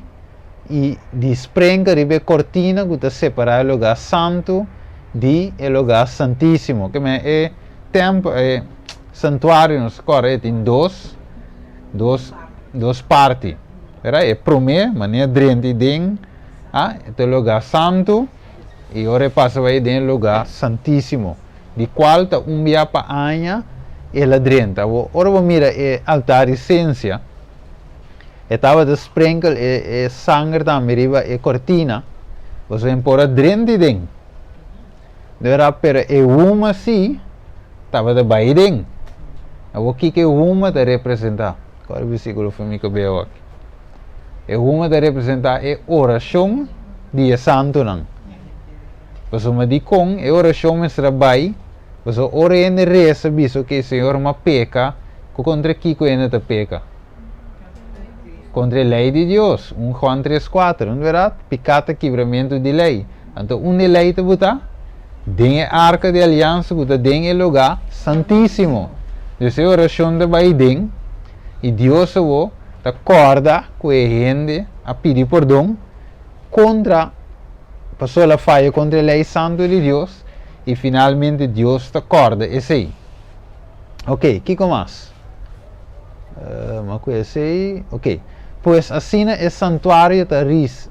i di sprenka riba e kortina ku ta separá e lugá santu di e lugá santísimo. Ke men e tèmpel, e santuario nos kòrda e tin dos, dos, dos parti. Wèrdad? E promé, manera drenta i den, a, e ta e lugá santu, i ora e pasa bai den e lugá santísimo, di kual ta un bia pa aña el a drenta. Awor, ora bo mira e altar di sensia, E tabata sprenkel e e sanger tambe riba e kortina, pasobra e por a drenta den. Dora pero e huma si tabata bai den. Awor kiko e huma ta representa? Kor e versíkulo for mi kabeo aki. E huma ta representa e orashon di e santunan. Pasobra dikon e orashon mester a bai? Pasobra ora hende resa bisa oke Señor mi a peka, ku kontra kiko hende ta peka? Kontra e lei di Dios, un Juan tres kuater, no ta bèrdat? Piká ta kibramentu di lei. Anto unda e lei ta butá? Den e arka di aliansa ku ta den e lugá santísimo. Dus e orashon ta bai den, i Dios awor ta kòrda ku e hende a pidi pordon kontra, pasobra el a faya kontra e lei santu di Dios, i finalmente Dios ta kòrda esei. Oke, kiko mas? Ma ku esei, ok. Pues asina e santuario ta ris,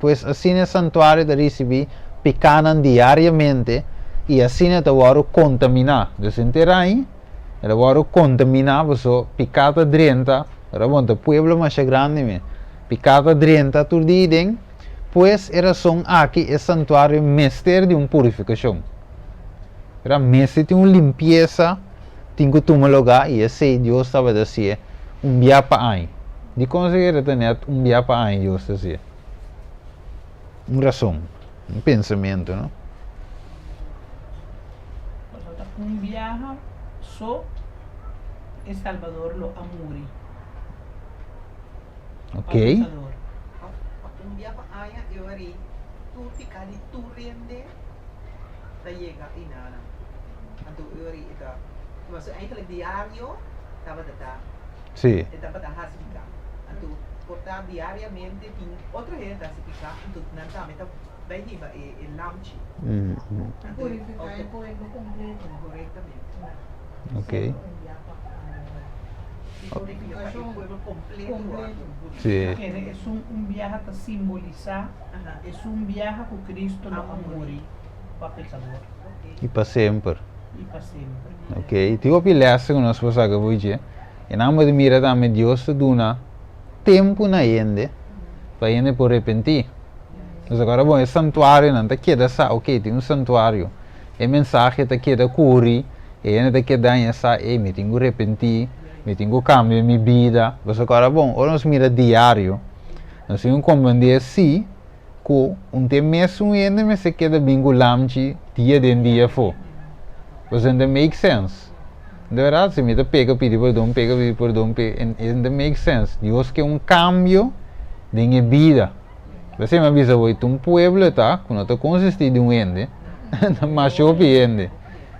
pues asina e santuario ta risibí pikánan diariamente i asina e ta wòrdu kontaminá. Dus henter aña e ta wòrdu kontaminá pasobra piká ta drenta, ora bon ta pueblo masha grandi mes, piká ta drenta tur dia den, pues e rason aki e santuario mester di un purifikashon. Era mester tin un limpiesa. Tin ku tuma lugá i esei Dios tabata hasié un bia pa aña. Dikon si kere ta nèt un bia pa aña Dios ta hasié? Un rason, un pensamentu, no?
Pasobra ta un biaha so e Salbador lo a muri.
Ok.
Pa un bia pa aña e ora ei tur piká di tur hende ta yega einanan. Anto e ora e ta pasobra eigenlijk diario tabata ta
Sí.
e tabata hasi piká. Anto por ta diariamente tin otro hende ta hasi piká anto nan tambe ta bai hiba e e lamchi. Anto
Purifiká e pueblo kompleto.
Korektamente.
Ok.
Si purifiká e pueblo kompleto
Kompleto.
Sí.
Kere esun un biaha ta simbolisá esun biaha ku Cristo lo a muri pa pekador.
I pa semper.
I pa semper.
Ok, tin hopi lèsen ku nos por saka for dje. E nan por mira tambe Dios ta duna tempu na hende pa hende por repentí. Nos akòrda bon e santuarionan ta keda sa, ok, tin un santuario. E mensahe ta keda kuri, e hende ta keda haña sa, ey, mi tin ku repentí, mi tin ku kambia mi bida. Nos akòrda bon, ora nos mira diario, nos tin ku komprendé si ku un te mesun hende mester keda bin ku lamchi dia den dia afó. Pasobra no ta make sense. De berdad, si mi ta peka pidi pordon, peka pidi pordon, peka, e no ta make sense. Dios ke un kambio den e bida. P'esei mi a bisa bo, ta un pueblo ta ku no ta konsistí di un hende, ta masha hopi hende.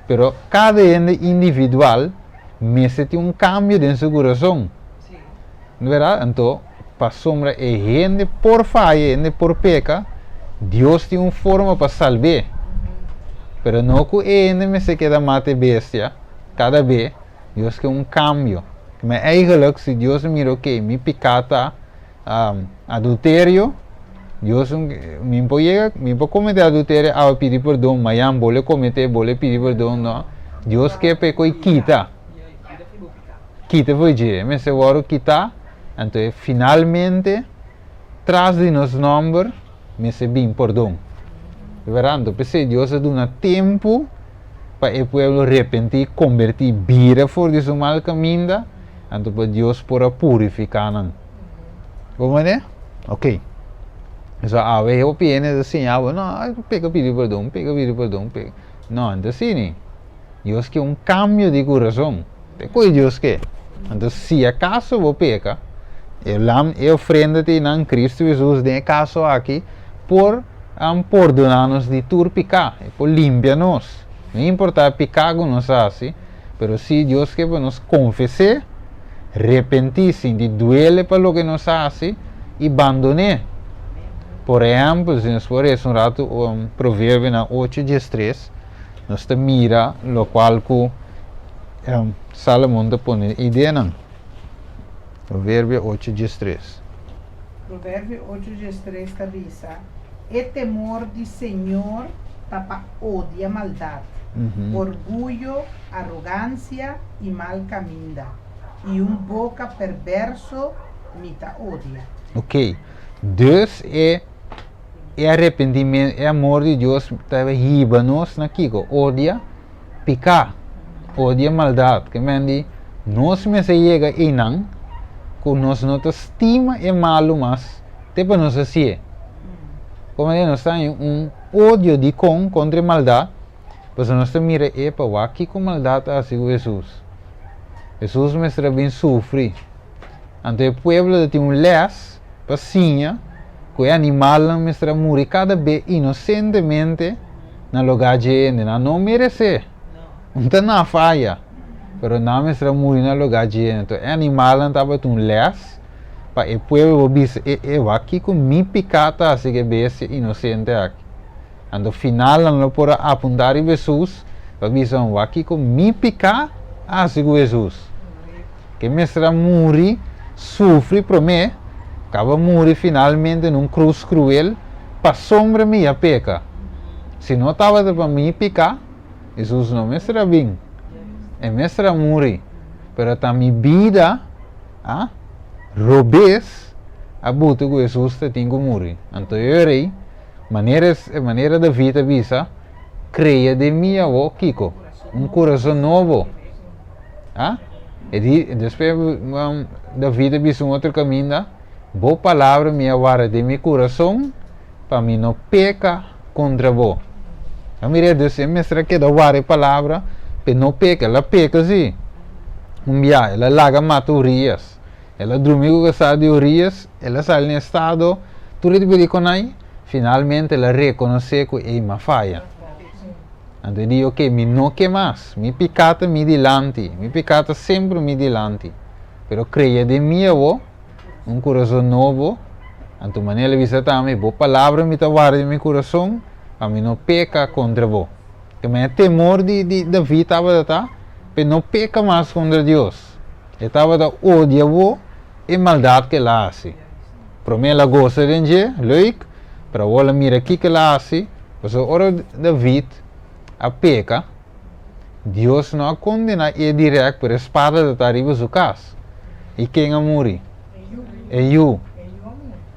Pero kada hende individual mester tin un kambio den su kurason. No berdad? Anto, pasobra e hende por faya, e hende por peka, Dios tin un forma pa salb'é. Pero no ku e hende mester keda mata e bestia kada be, Dios ke un kambio. Ma eigenlijk, si Dios a mira, oke, mi piká ta adulterio, Dios mi por yega, mi por kometé adulterio, awe pidi pordon, mayan bo lo kometé, bo lo pidi pordon, no. Dios ke pa e koi kita. Kita for dje, e mester wòrdu kitá, anto e finalmente tras di nos nòmber mester bin pordon. Di bèrdat, anto p'esei Dios a duna tempu pa e pueblo repentí, kombertí, bira for di su mal kaminda, anto pa Dios por a purifiká nan. Bo mane? Ok. So awe hopi hende ta siña bo, no, peka pidi pordon, peka pidi pordon, peka. No, anto asina. Dios ke un kambio di kurason. Te koe Dios ke. Anto si akaso bo peka, e lam, e ofrenda te nan Kristu Hesus den e kaso aki por um, pordona nos di tur piká, e por limpia nos. No importa e piká ku nos hasi, pero si Dios ke pa nos konfes'é, repentí, sinti duele pa loke nos hasi i bandon'é. Por ehèmpel, si nos por resa un ratu um, Proverbionan 8, 13, nos ta mira lokual ku um, Salomon ta pone ideanan. Proverbio 8, 13.
Proverbio 8, 13 ta bisa, E temor di Señor ta pa odia maldat, orguyo, arogansia i mal kaminda, i un boka perverso mi ta odia.
Ok, dus e e arepentimentu, e amor di Dios ta hiba nos na kiko? Odia piká, odia maldat. Ke men di nos mester yega einan ku nos no ta stima e malu mas te pa nos hasié. Komo di nos ta haña un odio dikon kontra e maldat, pasobra nos ta mira e pa wak kiko maldat a hasi ku Hesus. Hesus mester a bin sufri. Anto e pueblo ta tin un lès pa siña ku e animalnan mester a muri kada be inosentemente na lugá dje hende. Nan no meresé. Un ta na faya, pero nan mester a muri na lugá dje hende. Anto e animalnan tabata un lès pa e pueblo por bisa, E, e, wak kiko mi piká ta hasi ku e bestia inosente aki. Anto final nan lo por a apuntá riba Hesus pa bisa, Wak kiko mi piká a hasi ku Hesus. Ke mester a muri, sufri promé, kaba muri finalmente na un krus kruel pasobra mi a peka. Si no tabata pa mi piká, Hesus no mester a bin. E mester a muri. Pero ta mi bida a robes a buta ku Hesus ta tin ku muri. Anto e rei, manera manera David a bisa, Krea den mi awor kiko? Un kurason nobo. A? E di, despues David a bisa un otro kaminda, Bo palabra mi a warda den mi kurason pa mi no peka kontra bo. A mira, dus e mester a keda warda e palabra pa e no peka. El a peka si. Un bia, el a laga mata Urias. El a drumi ku kasá di Urias, el a sali na estado, tur e di konai, finalmente el a rekonosé ku ei m'a faya. Anto e di, Oke, mi no ke mas. Mi piká ta mi dilanti. Mi piká ta semper mi dilanti. Pero krea den mi awor un kurason nobo. Anto manera el a bisa tambe, Bo palabra mi ta warda den mi kurason, pa mi no peka kontra bo. Ke manera temor di di David tabata ta pa e no peka mas kontra Dios. E tabata odia bo e maldat ku el a hasi. Promé el a gosa den dje, leuk, pero awor el a mira kiko el a hasi, pasobra ora David a peka, Dios no a kondená e dirèkt, pero e spada ta ta riba su kas. I ken a muri? E yu.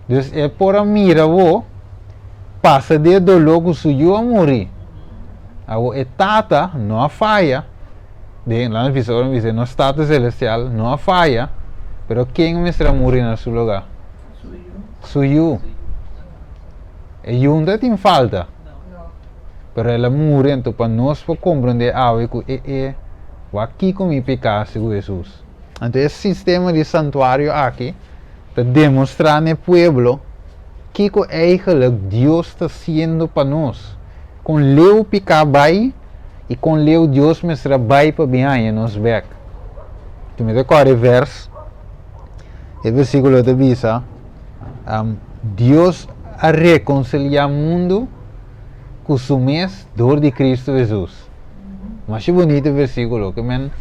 Dus e por a mira awor pasa di e doló ku su yu a muri. Awor e tata no a faya, den laat nos bisa ora nos bisa nos Tata Celestial no a faya, pero ken mester a muri na su lugá? Su yu. E yu no ta tin falta, pero el a muri anto pa nos por komprendé awe ku e e wak kiko mi piká segun Hesus. Anto e sistema di santuario aki ta demostrá na e pueblo kiko eigenlijk Dios ta hasiendo pa nos. Kon leu piká bai i kon leu Dios mester a bai pa bin haña nos bèk. Tu mi ta kòrda e vèrs, e versíkulo ta bisa, Dios a rekonsiliá mundu ku su mes dor di Kristu Hesus. Masha bunita e versíkulo, ke men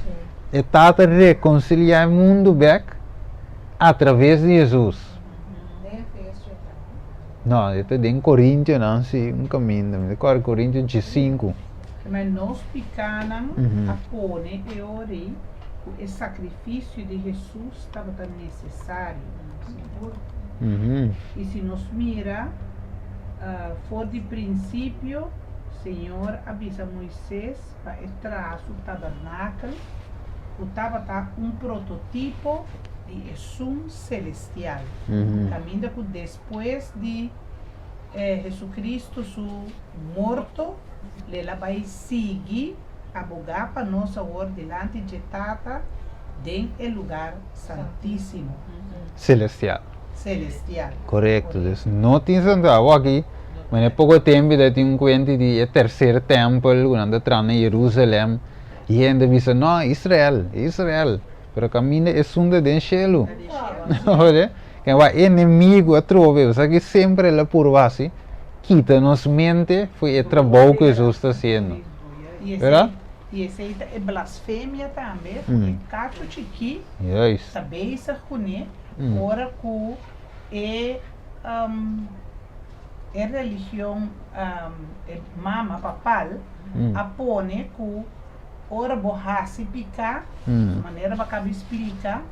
e Tata rekonsiliá e mundu bèk atraves di Hesus. No, e ta den Korintionan si, un kaminda. Mi ta kòrda Korintio 5.
Ma nos pikánan a pone e ora ei ku e sakrifisio di Hesus tabata nesesario. I si nos mira, for di prinsipio Señor a bisa Moises pa e traha su tabernakel, ku tabata un prototipo di esun selestial, kaminda ku despues di Hesukristu su morto. El a bai sigui abogá pa nos awor dilanti dje Tata den e lugar santísimo.
Celestial.
Celestial.
Korekto. Dus no tin santuario. Awor aki, manera poko tempu ta tin un kuenti di e terser tèmpel ku nan ta traha na Jerusalèm. I hende bisa, No, Israel, Israel. Pero kaminda esun ta den shelu. Oye, ken wak enemigu atrobe, bo sa ki semper el a purba hasi, kita nos mente fo'i e trabou ku Hesus ta hasiendo. Verdad?
I esei ta e blasfemia tambe, ku e kachu chikí ta bezig kuné ora ku e e religion, e mama papal a pone ku Ora bo hasi piká, manera bo a kaba di splika,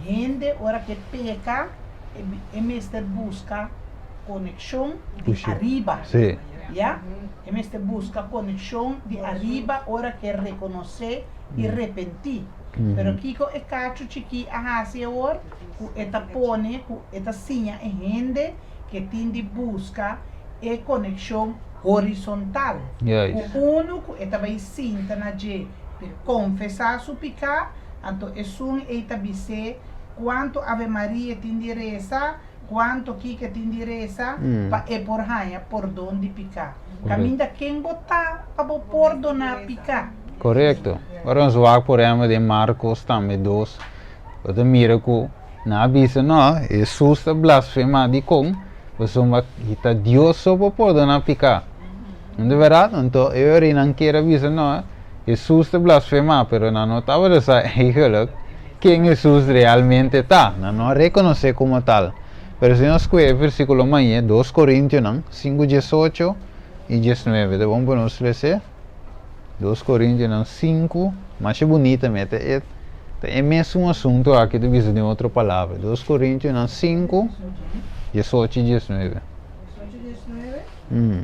hende ora ke peka e mester buska konekshon di ariba. Ya? E mester buska konekshon di ariba ora ke rekonosé i repentí. Pero kiko e kachu chikí a hasi awor? Ku e ta pone ku e ta siña e hende ke tin di buska e konekshon horizontal, ku unu ku e ta bai sinta na dje p'e konfesá su piká, anto esun ei ta bis'é kuantu Ave Maria e tin di resa, kuantu kiko e tin di resa pa e por haña pordon di piká. Kaminda ken bo ta pa bo pordoná piká?
Korekto. Ora nos wak por ehèmpel den Markos tambe dos, bo ta mira ku nan a bisa, No, Hesus ta blasfemá. Dikon? Pasobra i ta Dios so por pordoná piká. No ta bèrdat? Anto e ora ei nan kier a bisa, No, Hesus ta blasfemá, pero nan no tabata sa eigenlijk ken Hesus realmente ta. Nan no a rekonosé komo tal. Pero si nos skohe e versíkulo mañe, Dos Korintionan sinku diesocho i diesnuebe, ta bon pa nos les'é? Dos Korintionan sinku, masha bunita mi, ta e ta e mesun asuntu aki ta bisa den otro palabra. Dos Korintionan sinku, diesocho i diesnuebe.
Diesocho i diesnuebe?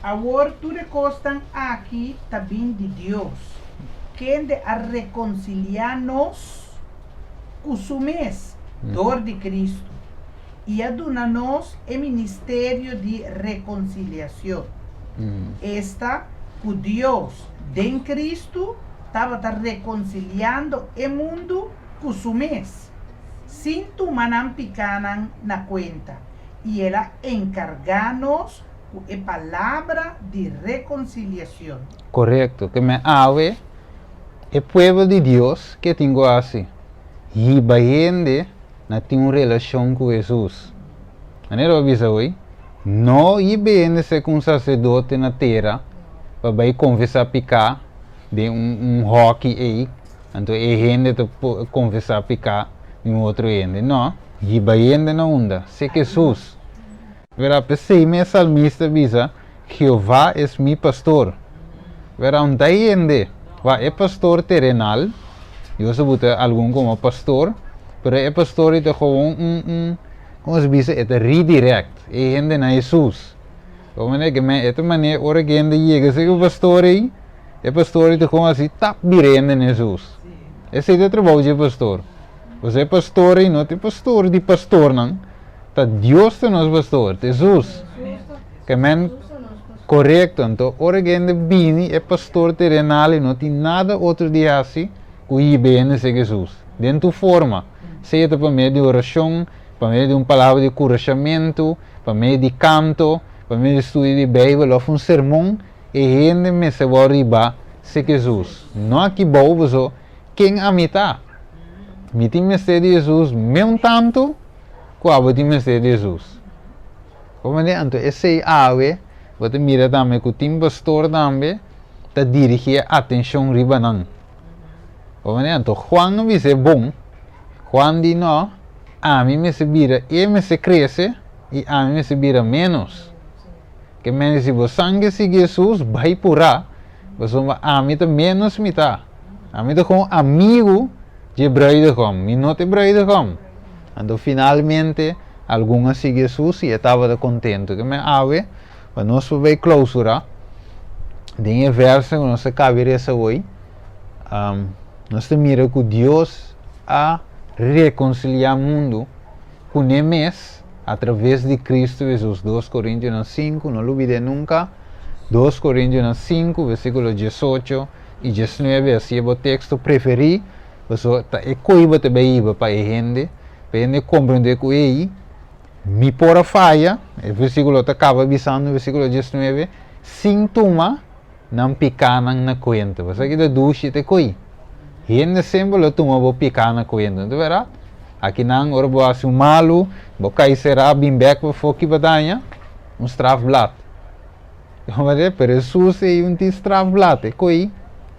Awor tur e kosnan aki ta bin di Dios, kende a rekonsiliá nos ku su mes dor di Kristu, i a duna nos e ministerio di rekonsiliashon, esta, ku Dios den Kristu tabata rekonsiliando e mundu ku su mes, sin tuma nan pikánan na kuenta, i el a enkargá nos ku e palabra di rekonsiliashon.
Korekto, ke men awe e pueblo di Dios ke tin ku hasi? Hiba hende na tin un relashon ku Hesus. Manera bo a bisa hoy, no hiba hende ser ku un saserdote na tera pa bai konfesá piká den un un hòki ei, anto e hende ta konfesá piká di un otro hende. No, hiba hende na unda? Serka Hesus. Wera, p'esei mes salmista bisa, Jehová es mi pastor. Wera, un ta hende, wak e pastor terenal, Dios a buta algun komo pastor, pero e pastor ei ta gewoon un, un, komo se bisa, e ta redirect e hende na Hesus. Bo manera ke men, e ta manera ora ku hende yega serka e pastor ei, e pastor ei ta gewoon hasi tap bira hende na Hesus. Esei ta e trabou dje pastor. Pasobra e pastor ei no ta e pastor di pastornan, Ta Dios ta nos pastor, ta Hesus. Ke men korekto. Anto ora ku hende bini e pastor terenal i no tin nada otro di hasi ku hiba e hende serka Hesus. Den tur forma, sea ta pa medio di orashon, pa medio di un palabra di kurashamentu, pa medio di kanto, pa medio di studio di Beibel òf un sermon, e hende mester wòrdu hibá serka Hesus. No aki bou pasobra ken ami ta? Mi tin mester di Hesus meun tantu ku abo tin mester di Hesus. Bo mende? Anto esei awe bo ta mira tambe ku tin pastor tambe ta dirigí e atenshon riba nan. Bo mende? Anto Juan a bisa e bon. Juan di no, ami mester bira, e mester krese i ami mester bira ménos. Ke mende si bo san ke sigui Hesus, bai purá, pasobra ami ta ménos mitá. Ami ta kon amigu dje bruidegom, mi no ta e bruidegom. Anto finalmente algun a sigui Hesus i e tabata kontentu. Ke men awe, pa nos por bai klousurá, den e vèrso ku nos a kabi resa awoi, nos ta mira ku Dios a rekonsiliá mundu kuné mes. Atraves di Kristu Hesus. Dos Korintionan sinku, no lubid'é nunka. Dos Korintionan sinku, versíkulo diesocho i diesnuebe, asi e bo teksto preferí, pasobra ta e koi bo ta bai hiba pa e hende, pa e hende komprendé ku ei, mi por a faya, e versíkulo ta kaba bisando, versíkulo diesnuebe, sin tuma nan pikánan na kuenta. Bo sa ki ta dushi te koi? Hende semper lo tuma bo piká na kuenta, no ta bèrdat? Akinan ora bo hasi un malu, bo kai será, bin bèk pafó, ki bo ta haña? Un strafblad. Pero Hesus ei un tin strafblad, e koi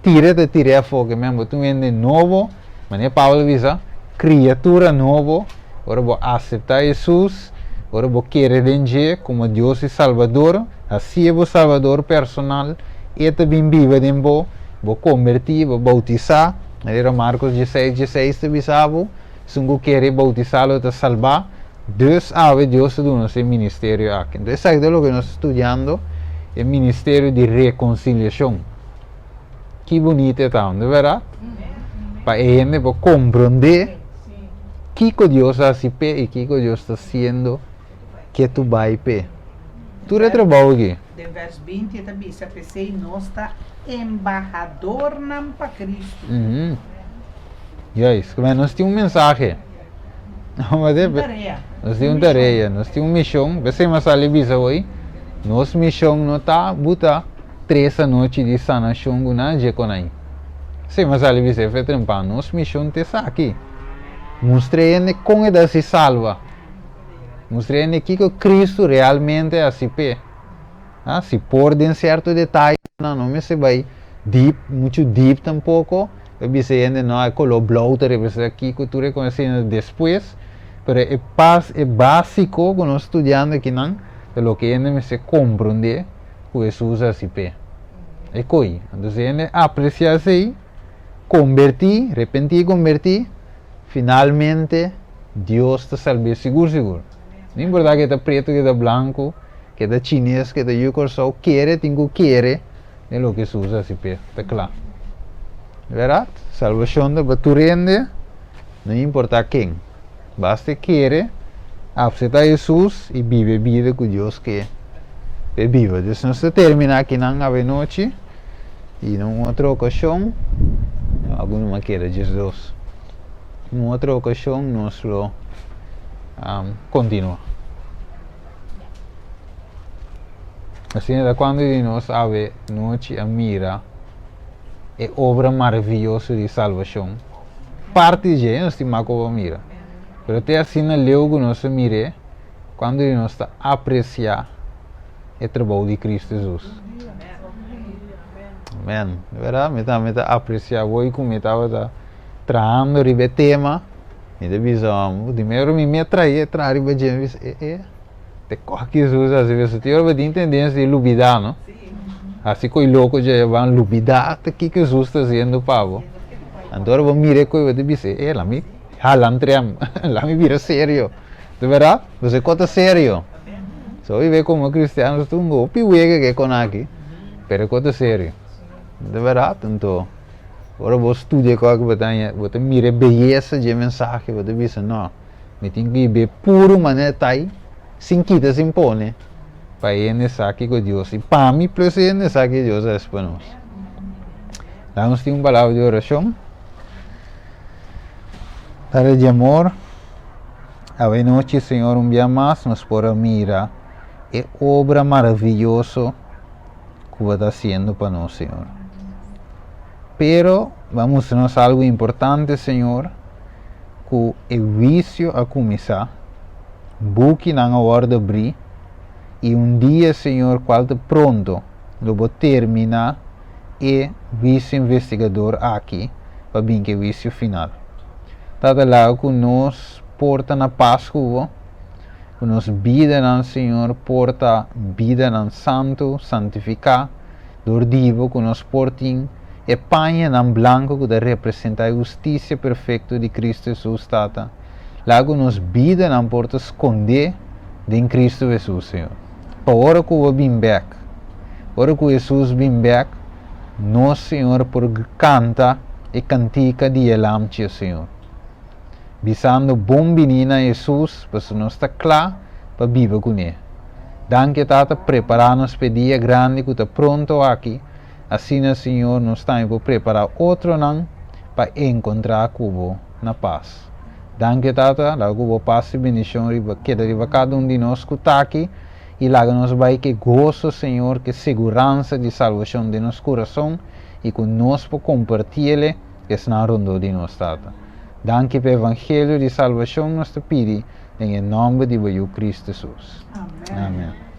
tira ta tir'é afó, ke men bo ta un hende nobo, manera Pablo a bisa, kriatura nobo, ora bo aseptá Hesus, ora bo kere den dje komo Dios i Salbador, hasié bo Salbador personal, e ta bin biba den bo, bo kombertí, bo boutisá, manera Markos dieseis dieseis ta bisa bo, esun ku kere boutisá lo ta salbá, Dus awe Dios ta duna nos e ministerio aki. Entonces esaki ta loke nos ta studiando, e ministerio di rekonsiliashon. Ki bunita e ta, no ta bèrdat? Pa e hende por komprondé kiko Dios a hasi p'e i kiko Dios ta hasiendo ke tu bai p'e. Tur e trabou aki.
Den vers 20 e ta bisa, P'esei nos ta embahadornan pa Kristu.
Juist, nos tin un mensahe.
Un tarea.
Nos tin un tarea, nos tin un mishon. P'esei mi a sali bisa hoy, nos mishon no ta buta tres anochi di sanashon ku nan dje konai. P'esei mi a sali bisa e fe trempan, nos mishon ta esaki, mustra e hende kon e ta hasi salba, mustra e hende kiko Kristu realmente a hasi p'e. Si por den sierto detayenan, no mester bai deep, muchu deep tampoko. E bisa e hende no, e koló blou ta representá kiko, tur e konosé despues, pero e pas, e básiko ku nos studiando akinan ta loke e hende mester komprondé ku Hesus a hasi p'e. E koi. Entonces e hende apresiá esei, kombertí, repentí i kombertí, finalmente Dios ta salb'é sigur sigur. No importá ke ta pretu, ke ta blanku, ke ta chines, ke ta yu Kòrsou, kere tin ku kere. Den loke Hesus a hasi p'e ta kla. Bèrdat? Salbashon ta pa tur hende, no importá ken. Basta e kere, apseptá Hesus i biba e bida ku Dios ke p'e biba. Dus nos ta terminá akinan avenochi i na un otro okashon, algun no a keda djesdos, un otro okashon nos lo kontinuá. Asina ta cuando di nos awe nochi a mira e obra maravilloso di salvacion. Parti dje nos tin mas cu pa mira. Pero te asina leu cu nos a mir'e, cuando di nos ta aprecia e trabou di Cristo Jesus. Amen. Di berdad mi tambe ta aprecia hoy cu mi tabata trahando riba e tema. Mi ta bisa, primero mi mi a trae traha riba dje, mi bisa, e e. Te koh ki Jesus hasi eso tin ora bo tin tendensia di lubida no hasi koe loko dje ban lubida ta kiko Jesus ta hasiendo pa bo anto ora bo mira e koe bo ta bisa e la mi hala antrem la mi bira serio ta berdad pasobra e koe ta serio so hopi be komo cristiano nos ta un hopi wega ke kon aki pero e koe ta serio ta berdad anto ora bo studia e koe aki bo ta haña bo ta mira e beyesa dje mensahe bo ta bisa no. Mi tin ku hib'é puru manera ta ei, sin kita sin pone, pa e hende sa kiko Dios i pa mi plus e hende sa kiko Dios a hasi pa nos. Laga nos tin un palabra di orashon. Padre di amor, awe nochi Señor un bia mas nos por a mira e obra maraviyoso ku bo ta hasiendo pa nos, Señor. Pero bo a mustra nos algu importante, Señor, ku e huisio a kuminsá, bukinan a wòrdu abrí, i un dia, Señor, kual ta pronto, lo bo terminá e huisio investigador aki pa bin ku e huisio final. Tata, laga ku nos por ta na pas ku bo, ku nos bidanan, Señor, por ta bidanan santu, santifiká dor di bo, ku nos por tin E pañanan blanku ku ta representá e hustisia perfekto di Kristu Hesus, Tata, laga ku nos bidanan por ta skondé den Kristu Hesus, Señor. Pa ora ku Bo bin bèk, ora ku Hesus bin bèk, nos, Señor, por kanta e kantika di e Lamchi, Señor, bisando bon biní na Hesus, pasobra nos ta kla. pa biba kuné. Danki, Tata, prepará nos pa e dia grandi ku ta pronto aki. Asina, Señor, nos tambe por prepará otronan pa enkontrá ku bo na pas. Danki, Tata, laga ku bo pas i bendishon riba keda riba kada un di nos ku ta aki i laga nos bai ku e goso, Señor, ku e seguransa di salbashon den nos kurason i ku nos por kompartiele ku esnan rondó di nos, Tata. Danki pa e evangelio di salbashon nos ta pidi den e nòmber di bo Yu Kristu Hesus.
Amèn.
Amèn.